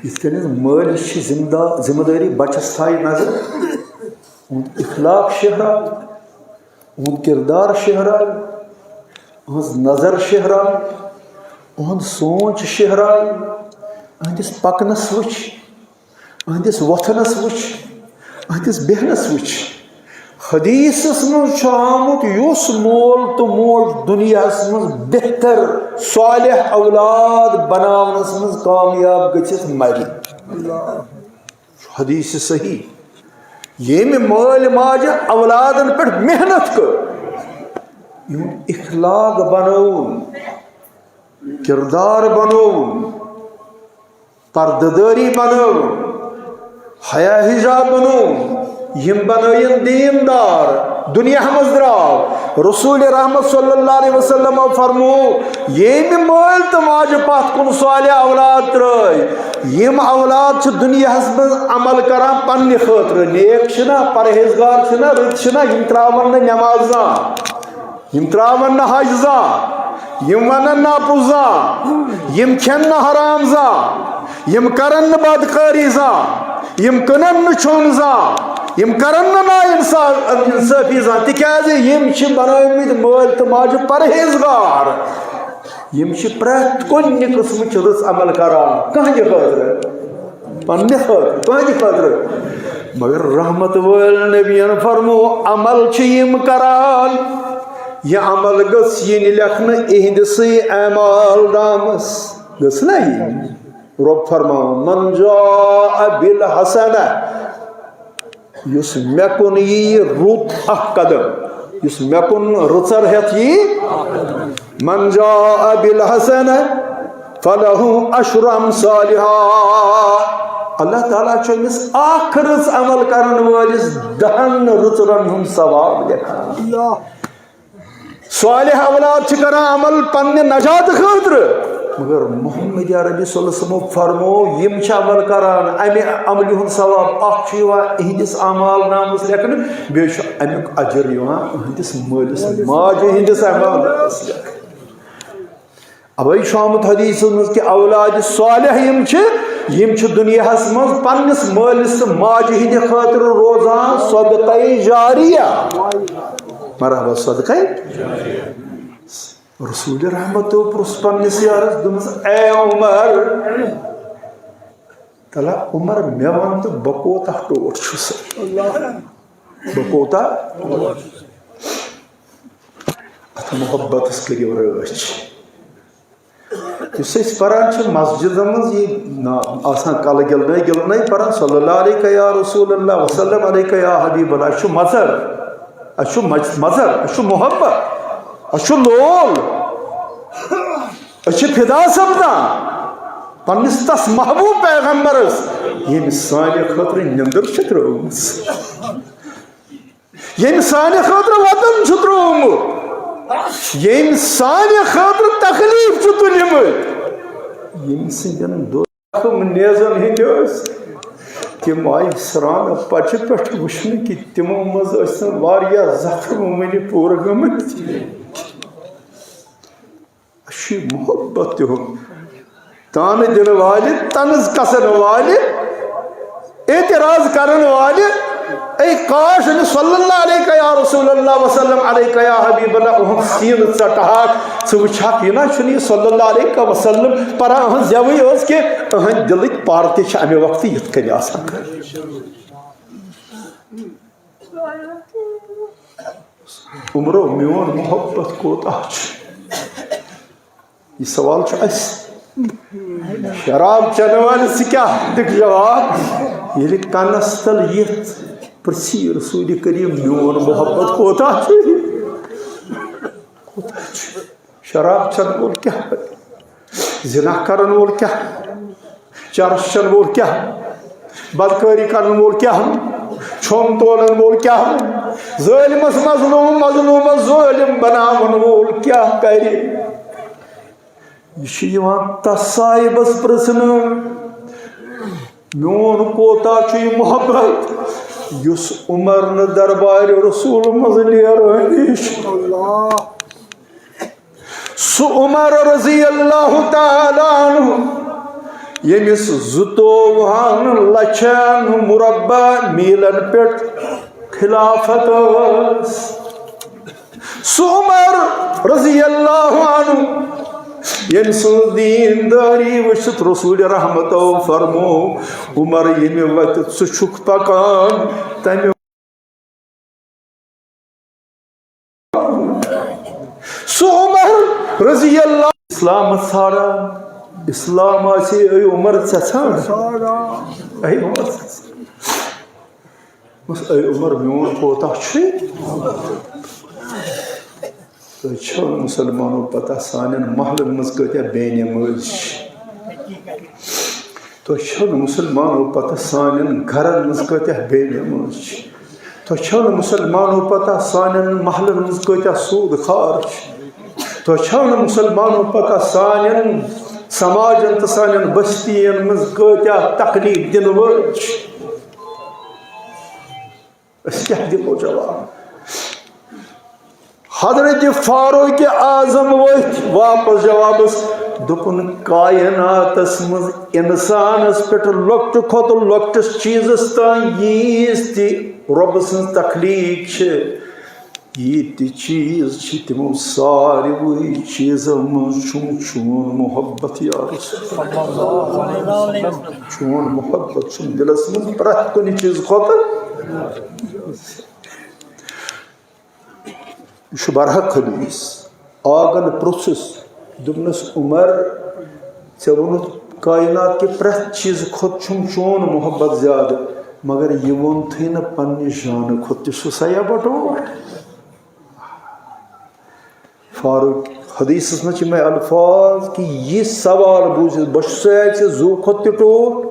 یِتھ کٔنۍ مٲلِس چھِ ذمہٕ دار، ذمہٕ دٲری بچس تھایہِ نظر، اُہُنٛد اخلاق شہراو، اُہُنٛد کردار شہراو، اُہٕنٛز نظر شہراو، اُہُنٛد سونٛچ شہراو، اُہٕنٛدِس پکنس وٕچھ، اُہٕنٛدِس وۄتھنس وٕچھ، اُہٕنٛدِس بیہنس وٕچھ۔ حدیثس منٛز چھُ آمُت، یُس مول تہٕ موج دُنیاہس منٛز بہتر صالح اولاد بناونس منٛز کامیاب گٔژھِتھ مرِ۔ حدیث صحیح۔ ییٚمہِ مٲلۍ ماجہِ اولادن پٮ۪ٹھ محنت کٔر، یِہُنٛد اخلاق بنووُن، کردار بنووُن، پردٕ دٲری بنٲوٕن، حیا حجاب بنووُن، یِم بنٲیِن دیندار، دُنیا منٛز درٛاو۔ رسول رحمت صلی اللہ علیہ وسلم فرمو، ییٚمہِ مٲلۍ تہٕ ماجہِ پتھ کُن صالح اولاد ترٲے، یِم اولاد چھِ دُنیاہس منٛز عمل کران پننہِ خٲطرٕ، نیک چھِنا، پرہیزگار چھِنا، رٕتۍ چھِنا، یِم ترٛاون نہٕ نٮ۪ماز زانٛہہ۔ یِم ترٛاوَن نہٕ حج زانٛہہ، یِم وَنَن نہٕ اَپُز زانٛہہ، یِم کھٮ۪ن نہٕ حرام زانٛہہ، یِم کَرَن نہٕ بدکٲری زانٛہہ، یِم کٕنَن نہٕ چوٚن زانٛہہ، یِم کَرَن نہٕ نا انصاف، انصٲفی زانٛہہ، تِکیٛازِ یِم چھِ بنٲومٕتۍ مٲلۍ تہٕ ماجہِ پرہیزگار۔ یِم چھِ پرٛٮ۪تھ کُنہِ قٕسمٕچ رٕژ عمل کران۔ کٕہٕنٛدِ خٲطرٕ؟ پننہِ خٲطرٕ، تُہٕنٛدِ خٲطرٕ۔ مگر رحمت وٲلۍ نبیَن فرمو، عمل چھِ یِم کران، یہِ عمل گٔژھ یِنۍ لیکھنہٕ اِہِنٛدِسٕے اعمال نامس۔ گٔژھ نا یِنۍ؟ رۄب فرماوان، "من جاء بالحسنہ"، یُس مےٚ کُن یی رُت اکھ قدم، یُس مےٚ کُن رٕژر ہٮ۪تھ یی، "من جاء بالحسنہ فلہ عشر امثالہا"۔ اللہ تعالیٰ چھُ أمِس اکھ رٕژ عمل کرن وٲلِس دہن رٕژرن ہُنٛد ثواب لیکھان۔ صالح اولاد چھِ کران عمل پننہِ نجات خٲطرٕ، مگر محمد عربی صلی اللہ علیہ وسلم فرمو، یِم چھِ عمل کران، امہِ عملہِ ہُنٛد ثواب اکھ چھُ یِوان اِہِنٛدِس اعمال نامس لیکھنہٕ، بیٚیہِ چھُ امیُک اجر یِوان اِہِنٛدِس مٲلِس ماجہِ ہِنٛدِس اعمال نامس لیکھنہٕ۔ اوے چھُ آمُت حدیثس منٛز کہِ اولاد صالح یِم چھِ، یِم چھِ دُنیاہس منٛز پننِس مٲلِس تہٕ ماجہِ ہِنٛدِ خٲطرٕ روزان صدقے جاریہ۔ مرحبا، صدقے۔ رسول رحمتو پرُژھ پننِس یارس، دوٚپمس، "اے عمر"، تلا عمر، مےٚ وَن تہٕ بہٕ کوتاہ ٹوٹھ چھُس؟ بہٕ کوتاہ؟ اتھ محبتس کٔرِو رٲچھ۔ یُس أسۍ پران چھِ مسجدن منٛز، یہِ نا-، آسان کلہٕ گِلنَے گِلنَے پران، "صلی اللہ علیک یا رسول اللہ، وسلم علیک یا حبیب اللہ"، اَسہِ چھُ مَژَر، اَسہِ چھُ مَژ-، مَژَر، اَسہِ چھُ محبت، اَسہِ چھُ لول، أسۍ چھِ فدا سپدان پننِس تس محبوب پیغمبرس، ییٚمۍ سانہِ خٲطرٕ نِندٕر چھِ ترٲومٕژ۔ ییٚمۍ سانہِ خٲطرٕ وطن چھُ ترٛوومُت، ییٚمۍ سانہِ خٲطرٕ تکلیٖف چھُ تُلمُت، ییٚمۍ سٕنٛدٮ۪ن زخم نیزن ہٕنٛدۍ ٲسۍ، تِم آیہِ سرٛانہٕ پچہِ پٮ۪ٹھ وٕچھنہٕ کہِ تِمو منٛز ٲسۍ نہٕ واریاہ زخم وُنہِ پوٗرٕ گٔمٕتۍ۔ اَسہِ چھُ محبت تِہُنٛد۔ طعنہٕ دِنہٕ والہِ، طنز کسن والہِ، اعتراض کرن والہِ، اے کاش أمِس صلی اللہ علیک یا رسول اللہ وسلم علیک یا حبیب اللہ اُہُنٛد سیٖنہٕ ژٹہاکھ، ژٕ وٕچھہاکھ، یہِ نہ چھُنہٕ یہِ صلی اللہ علیک وسلم پران، اُہٕنٛز زٮ۪وٕے ٲس کہِ اُہٕنٛدۍ دِلٕکۍ پردٕ چھِ اَمہِ وقتہٕ یِتھ کٔنۍ آسان۔ عمرو، میون محبت کوتاہ چھُ؟ یہِ سوال چھُ اَسہِ۔ شراب چٮ۪نہٕ وٲلِس کیٛاہ دِکھ جواب؟ ییٚلہِ کَنَس تَل یِتھ پرٛژھی رسول کریم، میون محبت کوتاہ چھُ؟ کوتاہ چھُ؟ شراب چٮ۪ن وول کیٛاہ کرِ؟ زنا کرن وول کیٛاہ؟ چرس چٮ۪ن وول کیٛاہ؟ بدکٲری کرن وول کیٛاہ؟ چھۄمب تولن وول کیٛاہ؟ ظٲلمس مظلوم، مظلومس ظٲلم بناون وول کیٛاہ کرِ؟ یہِ چھُ یِوان تس صاحبس پرژھنہٕ، میون کوتاہ چھُ یہِ محبت، یُس عمر نہٕ دربارِ رسول منٛز نیرٲنی چھُ۔ اللہ۔ سُہ عمر رضی اللہ تعالیٰ عنہ، ییٚمِس زٕتووُہن لچھن مربع میٖلن پٮ۪ٹھ خلافت ٲس۔ سُہ عمر رضی اللہ عنہ، ییٚمۍ سٕنٛز دیٖندٲری وٕچھِتھ رسول رحمتو فرمو، عمر، ییٚمہِ وتہِ ژٕ چھُکھ پکان، تمہِ سُہ عمر رضی اللہ، اسلام ژھانڈان، اسلام آسہِ اے عمر ژےٚ ژھانڈان۔ اے عمر ژےٚ ژھانڈان۔ بس اے عمر، میون کوتاہ چھُے؟ تۄہہِ چھو نہٕ مسلمانو پتہ سانٮ۪ن محلن منٛز کۭتیاہ بے نمٲز چھِ؟ تۄہہِ چھو نہٕ مسلمانو پتہ سانٮ۪ن گرن منٛز کۭتیاہ بے نمٲز چھِ؟ تۄہہِ چھو نہٕ مسلمانو پتہ سانٮ۪ن محلن منٛز کۭتیاہ سود خار چھِ؟ تۄہہِ چھو نہٕ مسلمانو پتہ سانٮ۪ن سماجن تہٕ سانٮ۪ن بستین منٛز کۭتیاہ تکلیف دِنہٕ وٲلۍ چھِ؟ أسۍ کیٛاہ دِمو جواب؟ حضرت فاروق اعظم ؤتھۍ واپس جوابس، دوٚپُن، کائناتس منٛز انسانس پٮ۪ٹھ لۄکٹہِ کھۄتہٕ لۄکٹِس چیٖزس تام ییٖژ تہِ رۄبہٕ سٕنٛز تخلیٖق چھِ، ییٖتۍ تہِ چیٖز چھِ، تِمو ساروٕے چیٖزو منٛز چھُم چون محبت یا رسول اللہ۔ چون محبت چھُم دِلس منٛز پرٛٮ۪تھ کُنہِ چیٖزٕ کھۄتہٕ۔ یہِ چھُ برحق حدیث۔ آگن پرٛژھُس، دوٚپنس، عمر، ژےٚ ووٚنُتھ کائنات کہِ پرٛٮ۪تھ چیٖزٕ کھۄتہٕ چھُم چون محبت زیادٕ، مگر یہِ ووٚنتھٕے نہٕ پننہِ جانہٕ کھۄتہٕ تہِ چھُ سا یا بٹوٹ۔ فاروق حدیثس منٛز چھِ یِمے الفاظ کہِ یہِ سوال بوٗزِتھ، بہٕ چھُسا ژےٚ زُو کھۄتہٕ تہِ ٹوٹھ؟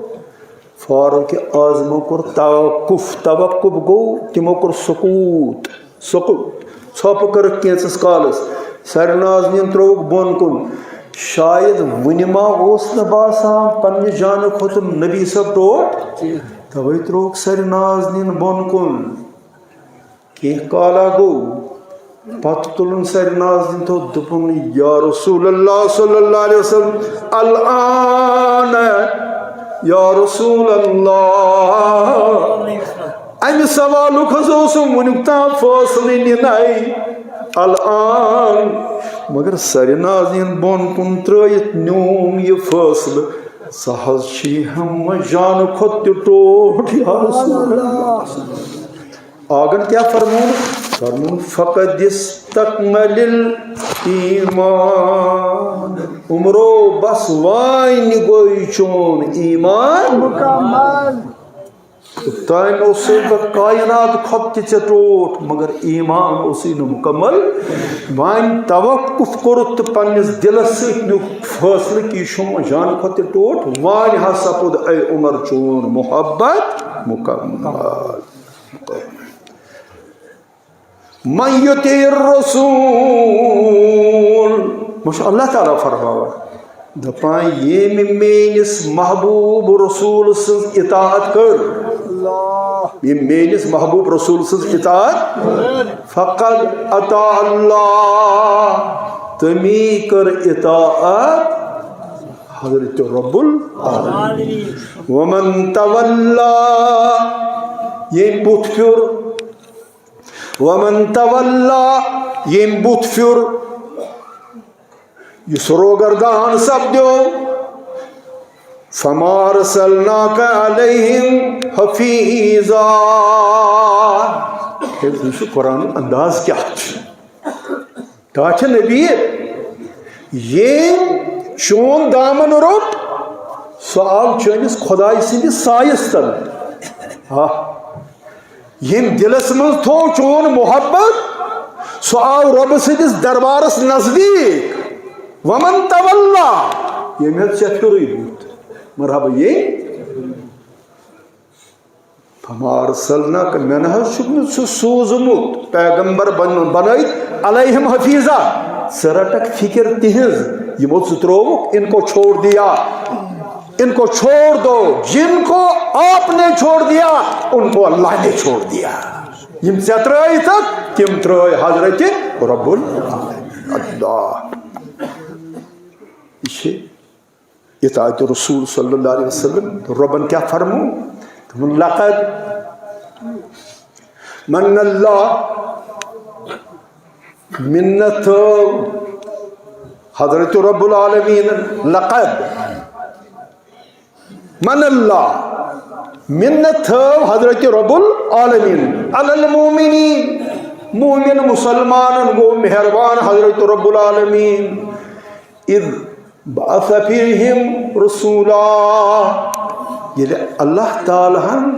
فاروق اعظمو کوٚر توقف، توقف گوٚو تِمو کوٚر سکوٗت، سکوٗت، ژھۄپہٕ کٔرٕکھ کینٛژس کالس، سرِ نازنیٖن ترٛووُکھ بۄن کُن۔ شاید وُنہِ ما اوس نہٕ باسان پننہِ جانہٕ کھۄتہٕ نبی صٲب ٹوٹھ، توے ترٛووُکھ سرِ نازنیٖن بۄن کُن۔ کینٛہہ کالا گوٚو، پتہٕ تُلُن سرِ نازنیٖن تھوٚد، دوٚپُن، یا رسول اللہ صلی اللہ علیہ وسلم، الآن یا رسول اللہ۔ امہِ سوالُک حظ اوسُم وُنیُک تام فٲصلہٕ نِنَے۔ الآن، مگر سرِ نازنیٖن بۄن کُن ترٲوِتھ نیوٗم یہِ فٲصلہٕ، سُہ حظ چھُ ہم جانہٕ کھۄتہٕ تہِ ٹوٹھ، یا رسول اللہ۔ آگن کیٛاہ فرمووُن؟ فرمووُن، فقد استکمل الایمان۔ عمرو، بس وۄنۍ گوٚو چون ایمان مکمل۔ توٚتام اوسُے بہٕ کائنات کھۄتہٕ تہِ ژےٚ ٹوٹھ، مگر ایمان اوسُے نہٕ مکمل۔ وۄنۍ توقف کوٚرُتھ تہٕ پننِس دِلس سۭتۍ نیوٗ فٲصلہٕ کہِ یہِ چھُم جانہٕ کھۄتہٕ تہِ ٹوٹھ۔ وۄنۍ ہا سپُد اے عمر چون محبت مکمل۔ من یطع الرسول، وۄنۍ چھُ اللہ تعالیٰ فرماوان، دپان، ییٚمۍ میٲنِس محبوب رسول سٕنٛز اطاعت کٔر، اللہ۔ ییٚمۍ میٲنِس محبوب رسول سٕنٛز اطاعت، فقد اطاع اللہ، تٔمی کٔر اطاعت حضرت رب العالمین۔ ومن تولا، ییٚمۍ بُتھ پھیُر، ومن تولا، ییٚمۍ بُتھ پھیُر، یُس روگردان سپدیو، فما ارسلناک علیہم حفیظا۔ ہے، وٕچھِو قرآنُک انداز کیٛاہ چھُ۔ ٹاٹھہِ نبی، ییٚمۍ چون دامن روٚٹ، سُہ آو چٲنِس خۄداے سٕنٛدِس سایَس تل۔ آہ! ییٚمۍ دِلس منٛز تھوو چون محبت، سُہ آو رۄبہٕ سٕنٛدِس دربارس نزدیٖک۔ ومن تولا، ییٚمۍ ہیوٚت ژےٚ پھِرُے بُتھ۔ مرحبا، ییٚمۍ فما ارسلناک، مےٚ نہ حظ چھُکھ نہٕ ژٕ سوٗزمُت پیغمبر بن-، بنٲوِتھ علیہم حفیظہ، ژٕ رٹکھ فکر تِہنٛز، یِمو ژٕ ترٛووُکھ، ان کو چھوڑ دیا، ان کو چھوڑ دو، جن کو آپ نے چھوڑ دیا، ان کو اللہ نے چھوڑ دیا۔ یِم ژےٚ ترٛٲوِتھ، تِم ترٛٲوۍ حضرت رب العالمین۔ اللہ۔ یہِ چھِ اطاعت رسول صلی اللہ علیہ وسلم۔ ربن کیا فرمو؟ دوٚپُن، لقد من اللہ، منت تھٲو حضرت رب العالمین۔ لقد من اللہ، منت تھٲو حضرت رب العالمین علی المؤمنین، مومن مسلمانن گوٚو مہربان حضرت رب العالمین۔ اذ بعث فیہم رسولا، ییٚلہِ اللہ تعالیٰ ہن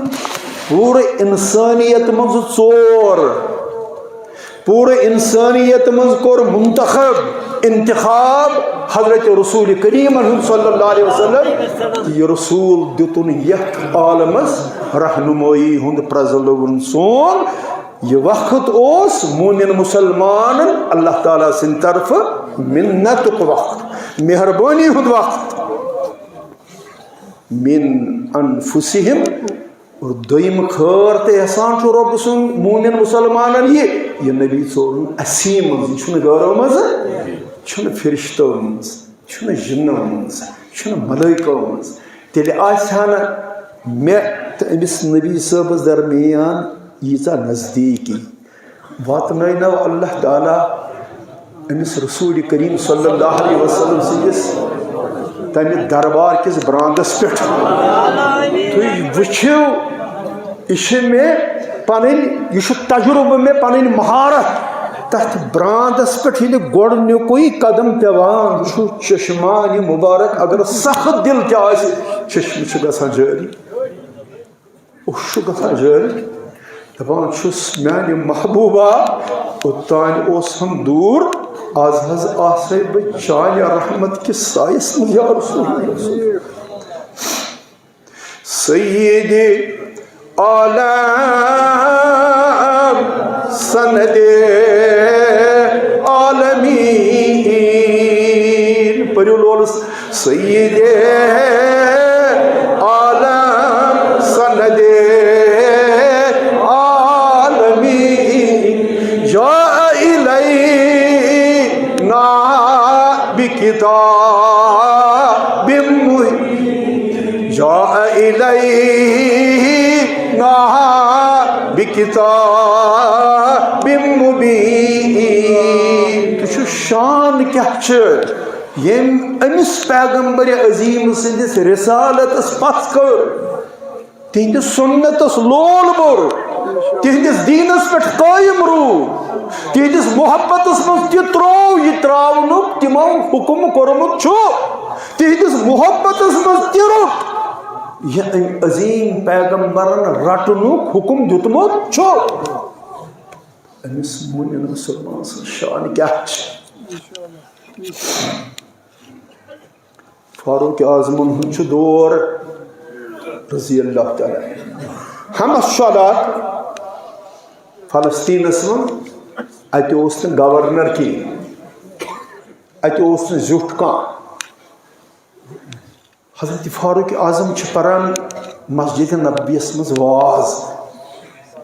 پوٗرٕ انسٲنیت منٛز ژور، پوٗرٕ انسٲنیت منٛز کوٚر منتخب، انتخاب حضرت رسول کریمن ہُنٛد صلی اللہ علیہ وسلم، یہِ رسول دیُتُن یتھ عالمس رہنمٲیی ہُنٛد، پرٛزلٲوُن سون یہِ وقت اوس مومن مسلمانن اللہ تعالیٰ سٕنٛدِ طرفہٕ منتُک وقت، مہربٲنی ہُنٛد وقت۔ من انفسہم۔ اور دوٚیِم خٲر تہٕ احسان چھُ رۄب سُنٛد مومن مسلمانن یہِ، یہِ نبی ژوٚرُن اسی منٛز، یہِ چھُنہٕ غٲرو منٛز، چھُنہٕ فرشتو منٛز، چھُنہٕ جِنو منٛز، چھُنہٕ ملٲیکو منٛز۔ تیٚلہِ آسہِ ہا نہٕ مےٚ تہٕ أمِس نبی صٲبس درمیان ییٖژاہ نزدیٖکی۔ واتنٲونو اللہ تعالیٰ أمِس رسول کریم صلی اللہ علیہ وسلم سٕنٛدِس تَمہِ دربار کِس برٛانٛدَس پٮ۪ٹھ۔ تُہۍ وٕچھِو، یہِ چھِ مےٚ پَنٕنۍ، یہِ چھُ تجربہٕ مےٚ پَنٕنۍ مہارت۔ تَتھ برٛانٛدَس پٮ۪ٹھ ییٚلہِ گۄڈٕنیُکُے قدم پٮ۪وان چھُ، چشمان یہِ مُبارک، اگر سخت دِل تہِ آسہِ، چشمہٕ چھُ گژھان جٲری۔ اوس چھُ گژھان جٲری، دَپان چھُس، میانہِ محبوبہ، اوٚتانۍ اوسُم دوٗر، از حظ آسے بہٕ چانہِ رحمت کِس سایس منٛز، یا رسول اللہ۔ سید عالم سند عالمین، پٔرِو لولس۔ سید عالم سند عالمین جاء الینا بکتاب مبین، جاء الینا بکتاب مبین۔ تُہۍ چھِو شان کیٛاہ چھِ؟ ییٚمۍ أمِس پیغمبر عظیٖم سٕنٛدِس رسالتس پتھ کٔر، تِہنٛدِس سُنتس لول بوٚر، تِہنٛدِس دیٖنس پٮ۪ٹھ قٲیِم روٗد، تِہنٛدِس محبتس منٛز تہِ ترٛوو یہِ ترٛاونُک تِمو حُکم کوٚرمُت چھُ، تِہنٛدِس محبتس منٛز تہِ روٚٹ یہِ أمۍ عظیٖم پیغمبرن رٹنُک حُکم دیُتمُت چھُ۔ أمِس مومن مسلمان سٕنٛز شان کیٛاہ چھِ؟ فاروق اعظمن ہُنٛد چھُ دور رضی اللہ تعالیٰ عنہ۔ حمس چھُ علاقہٕ فلسطینس منٛز، اتہِ اوس نہٕ گورنر کینٛہہ، اتہِ اوس نہٕ زیُٹھ کانٛہہ۔ حضرت فاروق اعظم چھِ پران مسجد نبویس منٛز واز،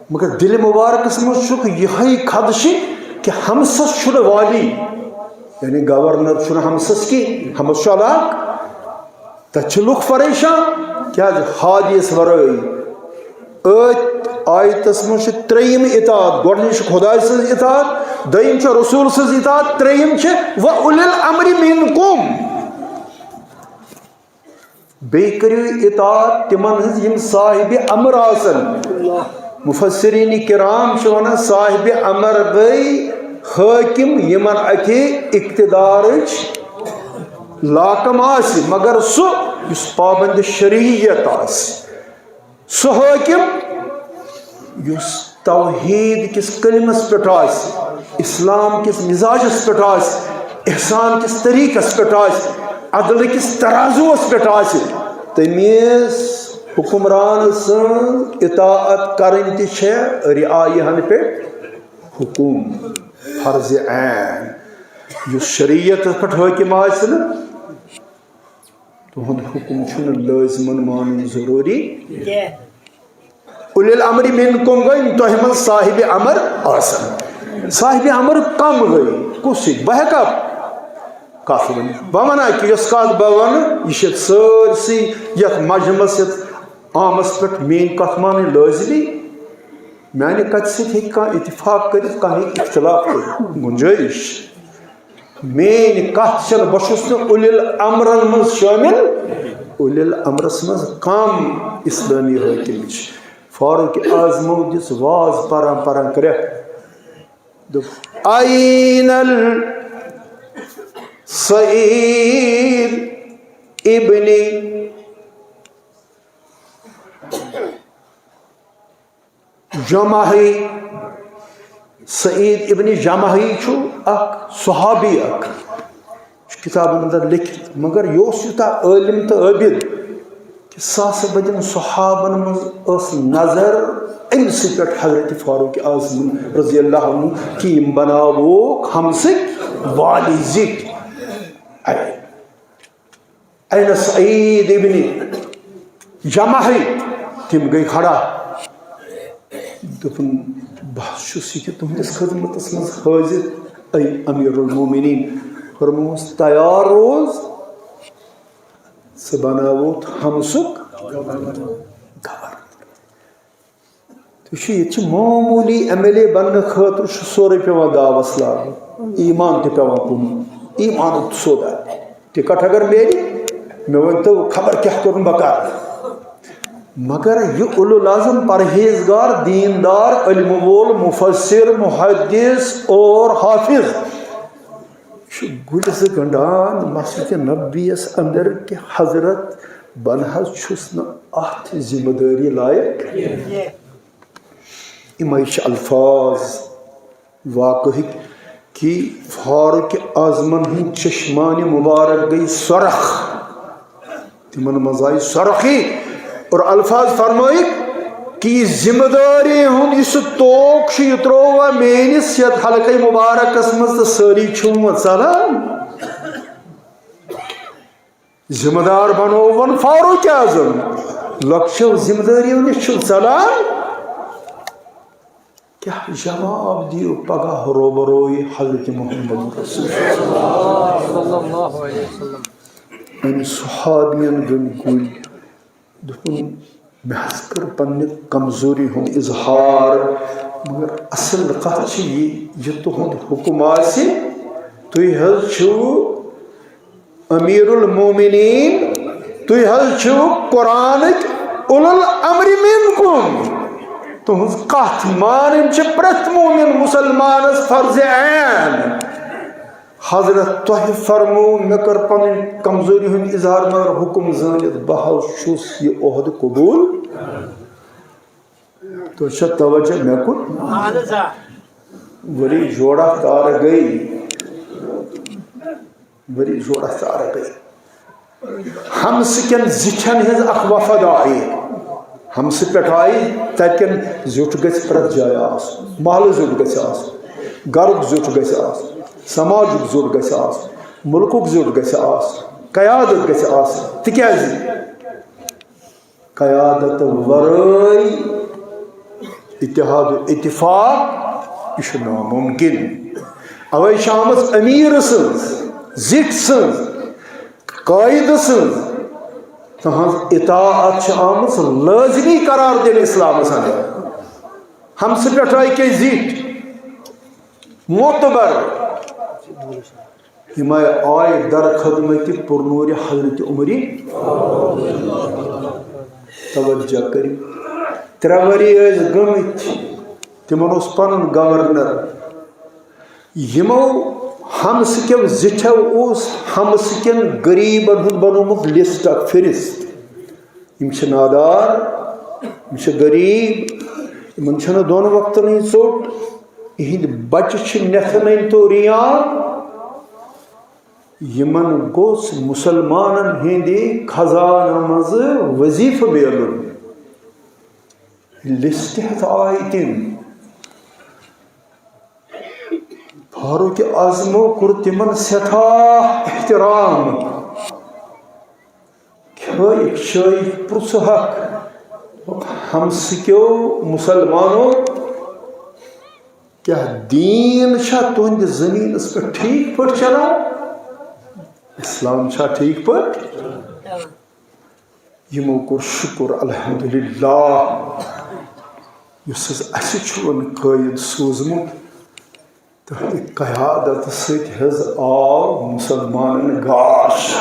مگر دِلہِ مُبارکس منٛز چھُکھ یِہوٚے خدشہِ کہِ حمسس چھُنہٕ والی، یعنی گورنر چھُنہٕ حمسس کینٛہہ، حمس چھُ علاقہٕ، تتہِ چھِ لُکھ پریشان، کیازِ ہادیس ورٲے۔ أتھۍ آیتس منٛز چھِ ترٛیٚیِم اطاعت، گۄڈٕنِچ چھِ خداے سٕنٛز اطاعت، دوٚیِم چھِ رسول سٕنٛز اطاعت، ترٛیٚیِم چھِ وَأُولِي الْأَمْرِ مِنْكُمْ۔ بیٚیہِ کٔرِو اطاعت تِمن ہٕنٛز یِم صاحبِ امر آسن۔ مفسرین کرام چھِ ونان صاحبِ امر گٔے حٲکِم یِمن اتھِ اقتدارٕچ لاکم آسہِ، مگر سُہ یُس پابند شریعت آسہِ، سُہ حٲکِم یُس توحید کِس کلمس پٮ۪ٹھ آسہِ، اسلام کِس مزاجس پٮ۪ٹھ آسہِ، احسان کِس طریقس پٮ۪ٹھ آسہِ، عدل کِس ترازُوس پٮ۪ٹھ آسہِ، تٔمِس حکمران سٕنٛز اطاعت کرٕنۍ تہِ چھےٚ رعایہن پٮ۪ٹھ حکم، فرض عین۔ یُس شریعتس پٮ۪ٹھ حٲکِم آسہِ نہٕ، تُہُنٛد حُکُم چھُنہٕ لٲزمَن مانُن ضروٗری۔ اولی الامر منکم گوٚو یِم تۄہہِ منٛز صاحب امر آسن۔ صاحب امر کم گٔے؟ کُس ہیٚکہِ؟ بہٕ ہٮ۪کا کتھ ؤنِتھ؟ بہٕ وَنہٕ کہِ یۄس کتھ بہٕ وَنہٕ، یہِ چھِ سٲرسٕے یتھ مجمس، یتھ عامس پٮ۪ٹھ میٲنۍ کتھ مانٕنۍ لٲزمی؟ میانہِ کتھِ سۭتۍ ہیٚکہِ کانٛہہ اتفاق کٔرِتھ، کانٛہہ ہیٚکہِ اختلاف کٔرِتھ، گُنجٲیِش۔ میٲنۍ کتھ چھنہٕ، بہٕ چھُس نہٕ اولی الامرن منٛز شٲمِل۔ اولی الامرس منٛز کم اسلٲمی حٲکِم چھِ؟ فاروق اعظمو دِژ واز پران پران کرٛٮ۪کھ۔ دوٚپ، "أين السعيد ابن جمحی؟" سعید ابن جمحی چھُ اکھ صحابی اکھ، چھُ کتابن اندر لیکھِتھ، مگر یہِ اوس یوٗتاہ عٲلِم تہٕ عٲبِد کہِ ساسہٕ بٔدٮ۪ن صحابن منٛز ٲس نظر أمۍ سٕے پٮ۪ٹھ، حضرت فاروق اعظم رضی اللہ عنہ، کہِ یِم بناووکھ ہمسٕکۍ والی زِٹھۍ۔ اے، أين سعيد ابن جمحی؟ تِم گٔے کھڑا۔ دوٚپُن، "بہٕ حظ چھُس یہِ کہِ تُہٕنٛدِس خدمتس منٛز حٲضِر، اے امیر المومنین۔" فرمووُس، "تیار روز، ژٕ بناووتھ ہمسُک گورنر۔" تُہۍ چھِو، ییٚتہِ چھِ معموٗلی ایم ایل اے بننہٕ خٲطرٕ چھُ سورُے پٮ۪وان داوَس لاگُن، ایمان تہِ پٮ۪وان کٕنُن، ایمانُک سودا۔ ٹکٹ اگر میلہِ، مےٚ ؤنۍتو خبر کیٛاہ کوٚرُن بہٕ کَرٕ۔ مگر یہِ اُلُو العزم، پرہیزگار، دیندار، علم وول، مفسر، محدث اور حافظ، چھُ گُلۍ زٕ گنٛڈان مسجد نبویَس اندر کہِ حضرت، بہٕ نہ حظ چھُس نہٕ اَتھ ذمہ دٲری لایق۔ یِمے چھِ الفاظ واقعٕکۍ کہِ فاروق اعظمن ہٕنٛدۍ چشمانِ مبارک گٔے سۄرخ۔ تِمن منٛز آیہِ سۄرخی اور الفاظ فرمٲیِکھ کہِ یہِ ذمہٕ دٲری ہُنٛد یُس سُہ طوق چھُ، یہِ ترٛووا میٲنِس یتھ حلقے مبارکس منٛز تہٕ سٲری چھِو وۄنۍ ژلان۔ ذمہٕ دار بنووُن فاروق اعظم، لۄکچو ذمہٕ دٲریو نِش چھِو ژلان۔ کیٛاہ جواب دِیِو پگاہ روبروے حضرت محمد رسول اللہ؟ صلی اللہ علیہ وسلم۔ أمۍ صحابین گٔنٛدۍ گُلۍ، دوٚپُن، "مےٚ حظ کٔر پننہِ کمزوری ہُنٛد اظہار، مگر اصل کتھ چھِ یہِ، یہِ تُہُنٛد حُکم آسہِ، تُہۍ حظ چھِو امیر المومنین، تُہۍ حظ چھِو قرآنٕکۍ اولو الامر منکم۔ تُہٕنٛز کتھ مانٕنۍ چھِ پرٛٮ۪تھ مومن مسلمانس فرض عین۔ حضرت، تۄہہِ فرموو، مےٚ کٔر پنٕنۍ کمزوری ہُنٛد اظہار، مگر حُکم زٲنِتھ بہٕ حظ چھُس یہِ عہدٕ قبول۔" تُہۍ چھا توجہ مےٚ کُن؟ اہن حظ، آ۔ ؤری جوڑا تارٕ گٔے۔ ؤری جوڑا تارٕ گٔے۔ ہمسہٕ کٮ۪ن زِٹھٮ۪ن ہٕنٛز اکھ وفد آیہِ۔ ہمسہٕ پٮ۪ٹھ آیہِ، تَتہِ کٮ۪ن زیُٹھ گژھِ پرٛٮ۪تھ جایہِ آسُن، محلہٕ زیُٹھ گژھِ آسُن، گرُک زیُٹھ گژھِ آسُن، سماجُک زیُٹھ گژھِ آسُن، مُلکُک زیُٹھ گژھِ آسُن، قیادت گژھِ آسٕنۍ۔ تِکیٛازِ؟ قیادت ورٲے اتحاد و اتفاق، یہِ چھُ ناممکن۔ اوے چھِ آمٕژ امیر سٕنٛز، زِٹھ سٕنٛز، قٲیدٕ سٕنٛز، تہنٛز اطاعت چھِ آمٕژ لٲزمی قرار دِنہٕ اسلامس اندر۔ ہمسہٕ پٮ۪ٹھ آیہِ کینٛہہ زِٹھۍ، معتبر، یِم آیہِ در خدمت پُرنوٗرِ حضرت عمرِ۔ توجہ کٔرِو، ترٛےٚ ؤری ٲسۍ گٔمٕتۍ، تِمن اوس پنُن گورنر۔ یِمو ہمسہٕ کیو زِٹھیو اوس ہمسہٕ کٮ۪ن غریٖبن ہُنٛد بنوومُت لسٹ، اکھ فہرست۔ یِم چھِ نادار، یِم چھِ غریٖب، یِمن چھَنہٕ دۄن وقتنٕے ژوٚٹ، یِہِنٛدۍ بچہٕ چھِ نٮ۪تھٕ نٔنۍ تو رِیان۔ یِمن گوٚژھ مُسلمانن ہٕنٛدِ خزانہٕ منٛزٕ وظیفہٕ میلُن۔ لسٹ ہٮ۪تھ آے تِم۔ فاروق اعظمو کوٚر تِمن سٮ۪ٹھاہ احترام۔ کھٲیِکھ چٲیِکھ، پرٛژھہکھ، ہمسہٕ کیو مُسلمانو، کیٛاہ دیٖن چھا تُہنٛدِ زٔمیٖنس پٮ۪ٹھ ٹھیٖک پٲٹھۍ چلان؟ اسلام چھا ٹھیٖک پٲٹھۍ؟ یِمو کوٚر شُکُر، الحمدللہ، یُس حظ اَسہِ چھُ وۄنۍ قٲیِد سوٗزمُت، تہنٛدِ قیادت سۭتۍ حظ آو مُسلمانن گاش۔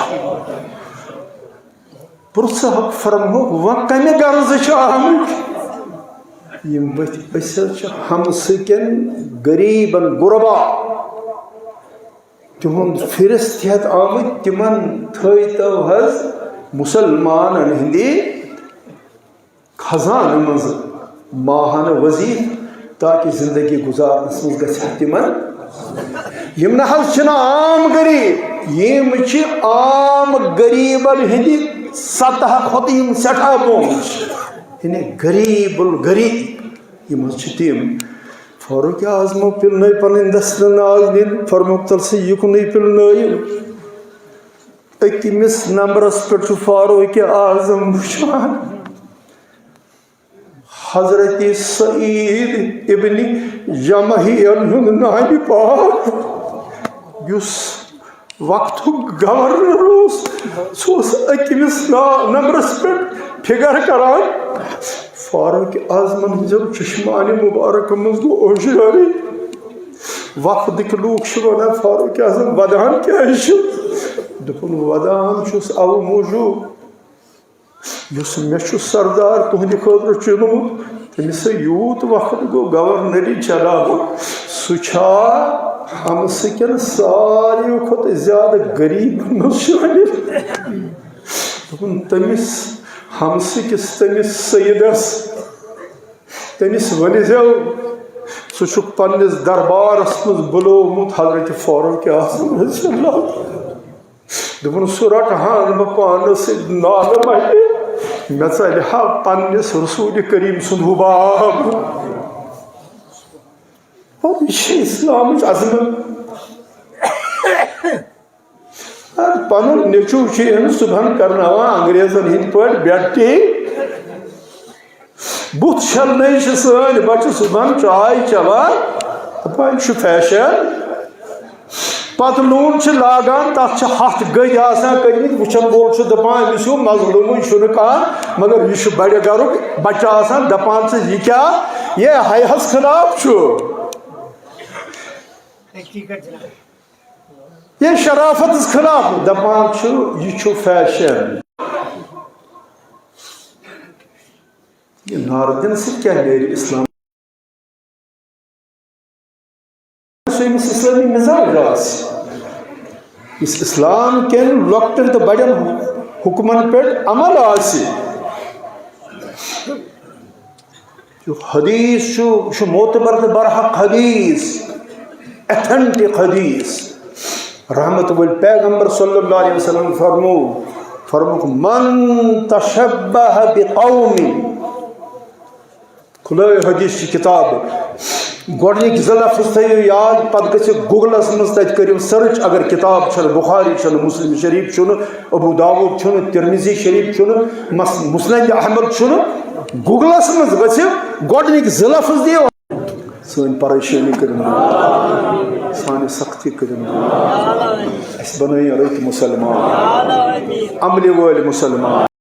پرٛژھہکھ، فرمووُکھ، وۄنۍ کَمہِ غرضہٕ چھِ آمٕتۍ؟ یِم ؤتھۍ، أسۍ حظ چھِ ہمسہٕ کٮ۪ن غریٖبن، غربا، تِہُنٛد فہرست ہٮ۪تھ آمٕتۍ، تِمن تھٲوتو حظ مُسلمانن ہٕنٛدِ خزانہٕ منٛز ماہانہٕ وظیفہٕ، تاکہِ زندگی گُزارنس منٛز گژھِ ہا تِمن۔ یِم نہ حظ چھِنہٕ عام غریٖب، یِم چھِ عام غریٖبن ہٕنٛدِ سطحہٕ کھۄتہٕ یِم سٮ۪ٹھاہ بۄن چھِ، یعنی غریٖب الغریٖب یِم حظ چھِ تِم۔ فاروق اعظمو پِلنٲے پنٕنۍ دستہٕ ناز دِنۍ، فرمووُکھ، تَل سا یُکنُے پِلنٲیِو۔ أکمِس نمبرس پٮ۪ٹھ چھُ فاروق اعظم وٕچھان حضرت سعید ابن جمحین ہُنٛد نانہِ پاک، یُس وقتُک گورنر اوس، سُہ اوس أکمِس نا-، نمبرس پٮ۪ٹھ فِکر کران۔ فاروق اعظمن ہٕنٛزو چشمانہِ مُبارکہٕ منٛز گوٚو اوشیٲری۔ وفدٕکۍ لوٗکھ چھِ ونان، فاروق اعظم ودان کیٛازِ چھِ؟ دوٚپُن، ودان چھُس اَوٕ موٗجوٗب، یُس مےٚ چھُ سردار تُہنٛدِ خٲطرٕ چُنمُت، تٔمِس ہے یوٗت وقت گوٚو گورنری چلاوان، سُہ چھا ہمسہٕ کٮ۪ن ساروِیو کھۄتہٕ زیادٕ غریٖبن منٛز شٲمِل؟ دوٚپُن، تٔمِس ہمسہٕ کِس، تٔمِس سیدس، تٔمِس ؤنۍزیو، سُہ چھُکھ پننِس دربارس منٛز بُلوومُت حضرت فاروق اعظم رضی اللہ عنہ۔ دوٚپُن، سُہ رٹہٕ ہن بہٕ پانس سۭتۍ نالہٕ مَتہِ، مےٚ ژَلہِ ہا پننِس رسول کریم سُنٛد حُباب۔ اور یہِ چھِ اسلامٕچ عظمت۔ اور پنُن نیٚچو چھُ أمِس صُبحن کرناوان انگریزن ہٕنٛدۍ پٲٹھۍ bed tea۔ بُتھ چھلنَے چھِ سٲنۍ بَچہٕ صُبحن چاے چٮ۪وان، دَپان، یہِ چھُ فیشن۔ پَتہٕ لوٗن چھِ لاگان، تَتھ چھِ ہَتھ گٔدۍ آسان کٔرمٕتۍ، وٕچھن وول چھُ دَپان، أمِس ہیوٗ مظلوٗمٕے چھُنہٕ کانٛہہ، مگر یہِ چھُ بَڑِ گَرُک بَچہٕ آسان، دَپان چھِ، یہِ کیٛاہ، یہِ حیاہَس خلاف چھُ۔ یہِ شرافت خلاف دپان چھُ، یہِ چھُ فیشن۔ یہِ نعرٕ دِنہٕ سۭتۍ کیٛاہ نیرِ اسلام؟ یُس أمِس اسلٲمی مزاج آسہِ، یُس اسلام کٮ۪ن لۄکٹٮ۪ن تہٕ بڑٮ۪ن حکمن پٮ۪ٹھ عمل آسہِ، یہِ حدیث چھُ، یہِ چھُ معتبر تہٕ برحق حدیث، authentic حدیث۔ رحمت وٲلۍ پیغمبر صلی اللہ علیہ وسلم فرمو، فرموُکھ، "من تشبہ بقوم"، کھلٲیِو حدیث چہِ کتاب، گۄڈنِکۍ زٕ لفظ تھٲیِو یاد، پتہٕ گٔژھِو گوگلس منٛز، تتہِ کٔرِو search، اگر کتاب چھنہٕ، بخاری چھنہٕ، مسلم شریف چھُنہٕ، ابو داود چھُنہٕ، ترمذی شریف چھُنہٕ، مس-، مسند احمد چھُنہٕ، گوگلس منٛز گژھِ گۄڈنِکۍ زٕ لفظ دِیو۔ سٲنۍ پریشٲنی کٔرِن دوٗر، سانہِ سختی کٔرِن دوٗر۔ اَسہِ بنٲیِن رٕتۍ مُسلمان، عملہِ وٲلۍ مُسلمان۔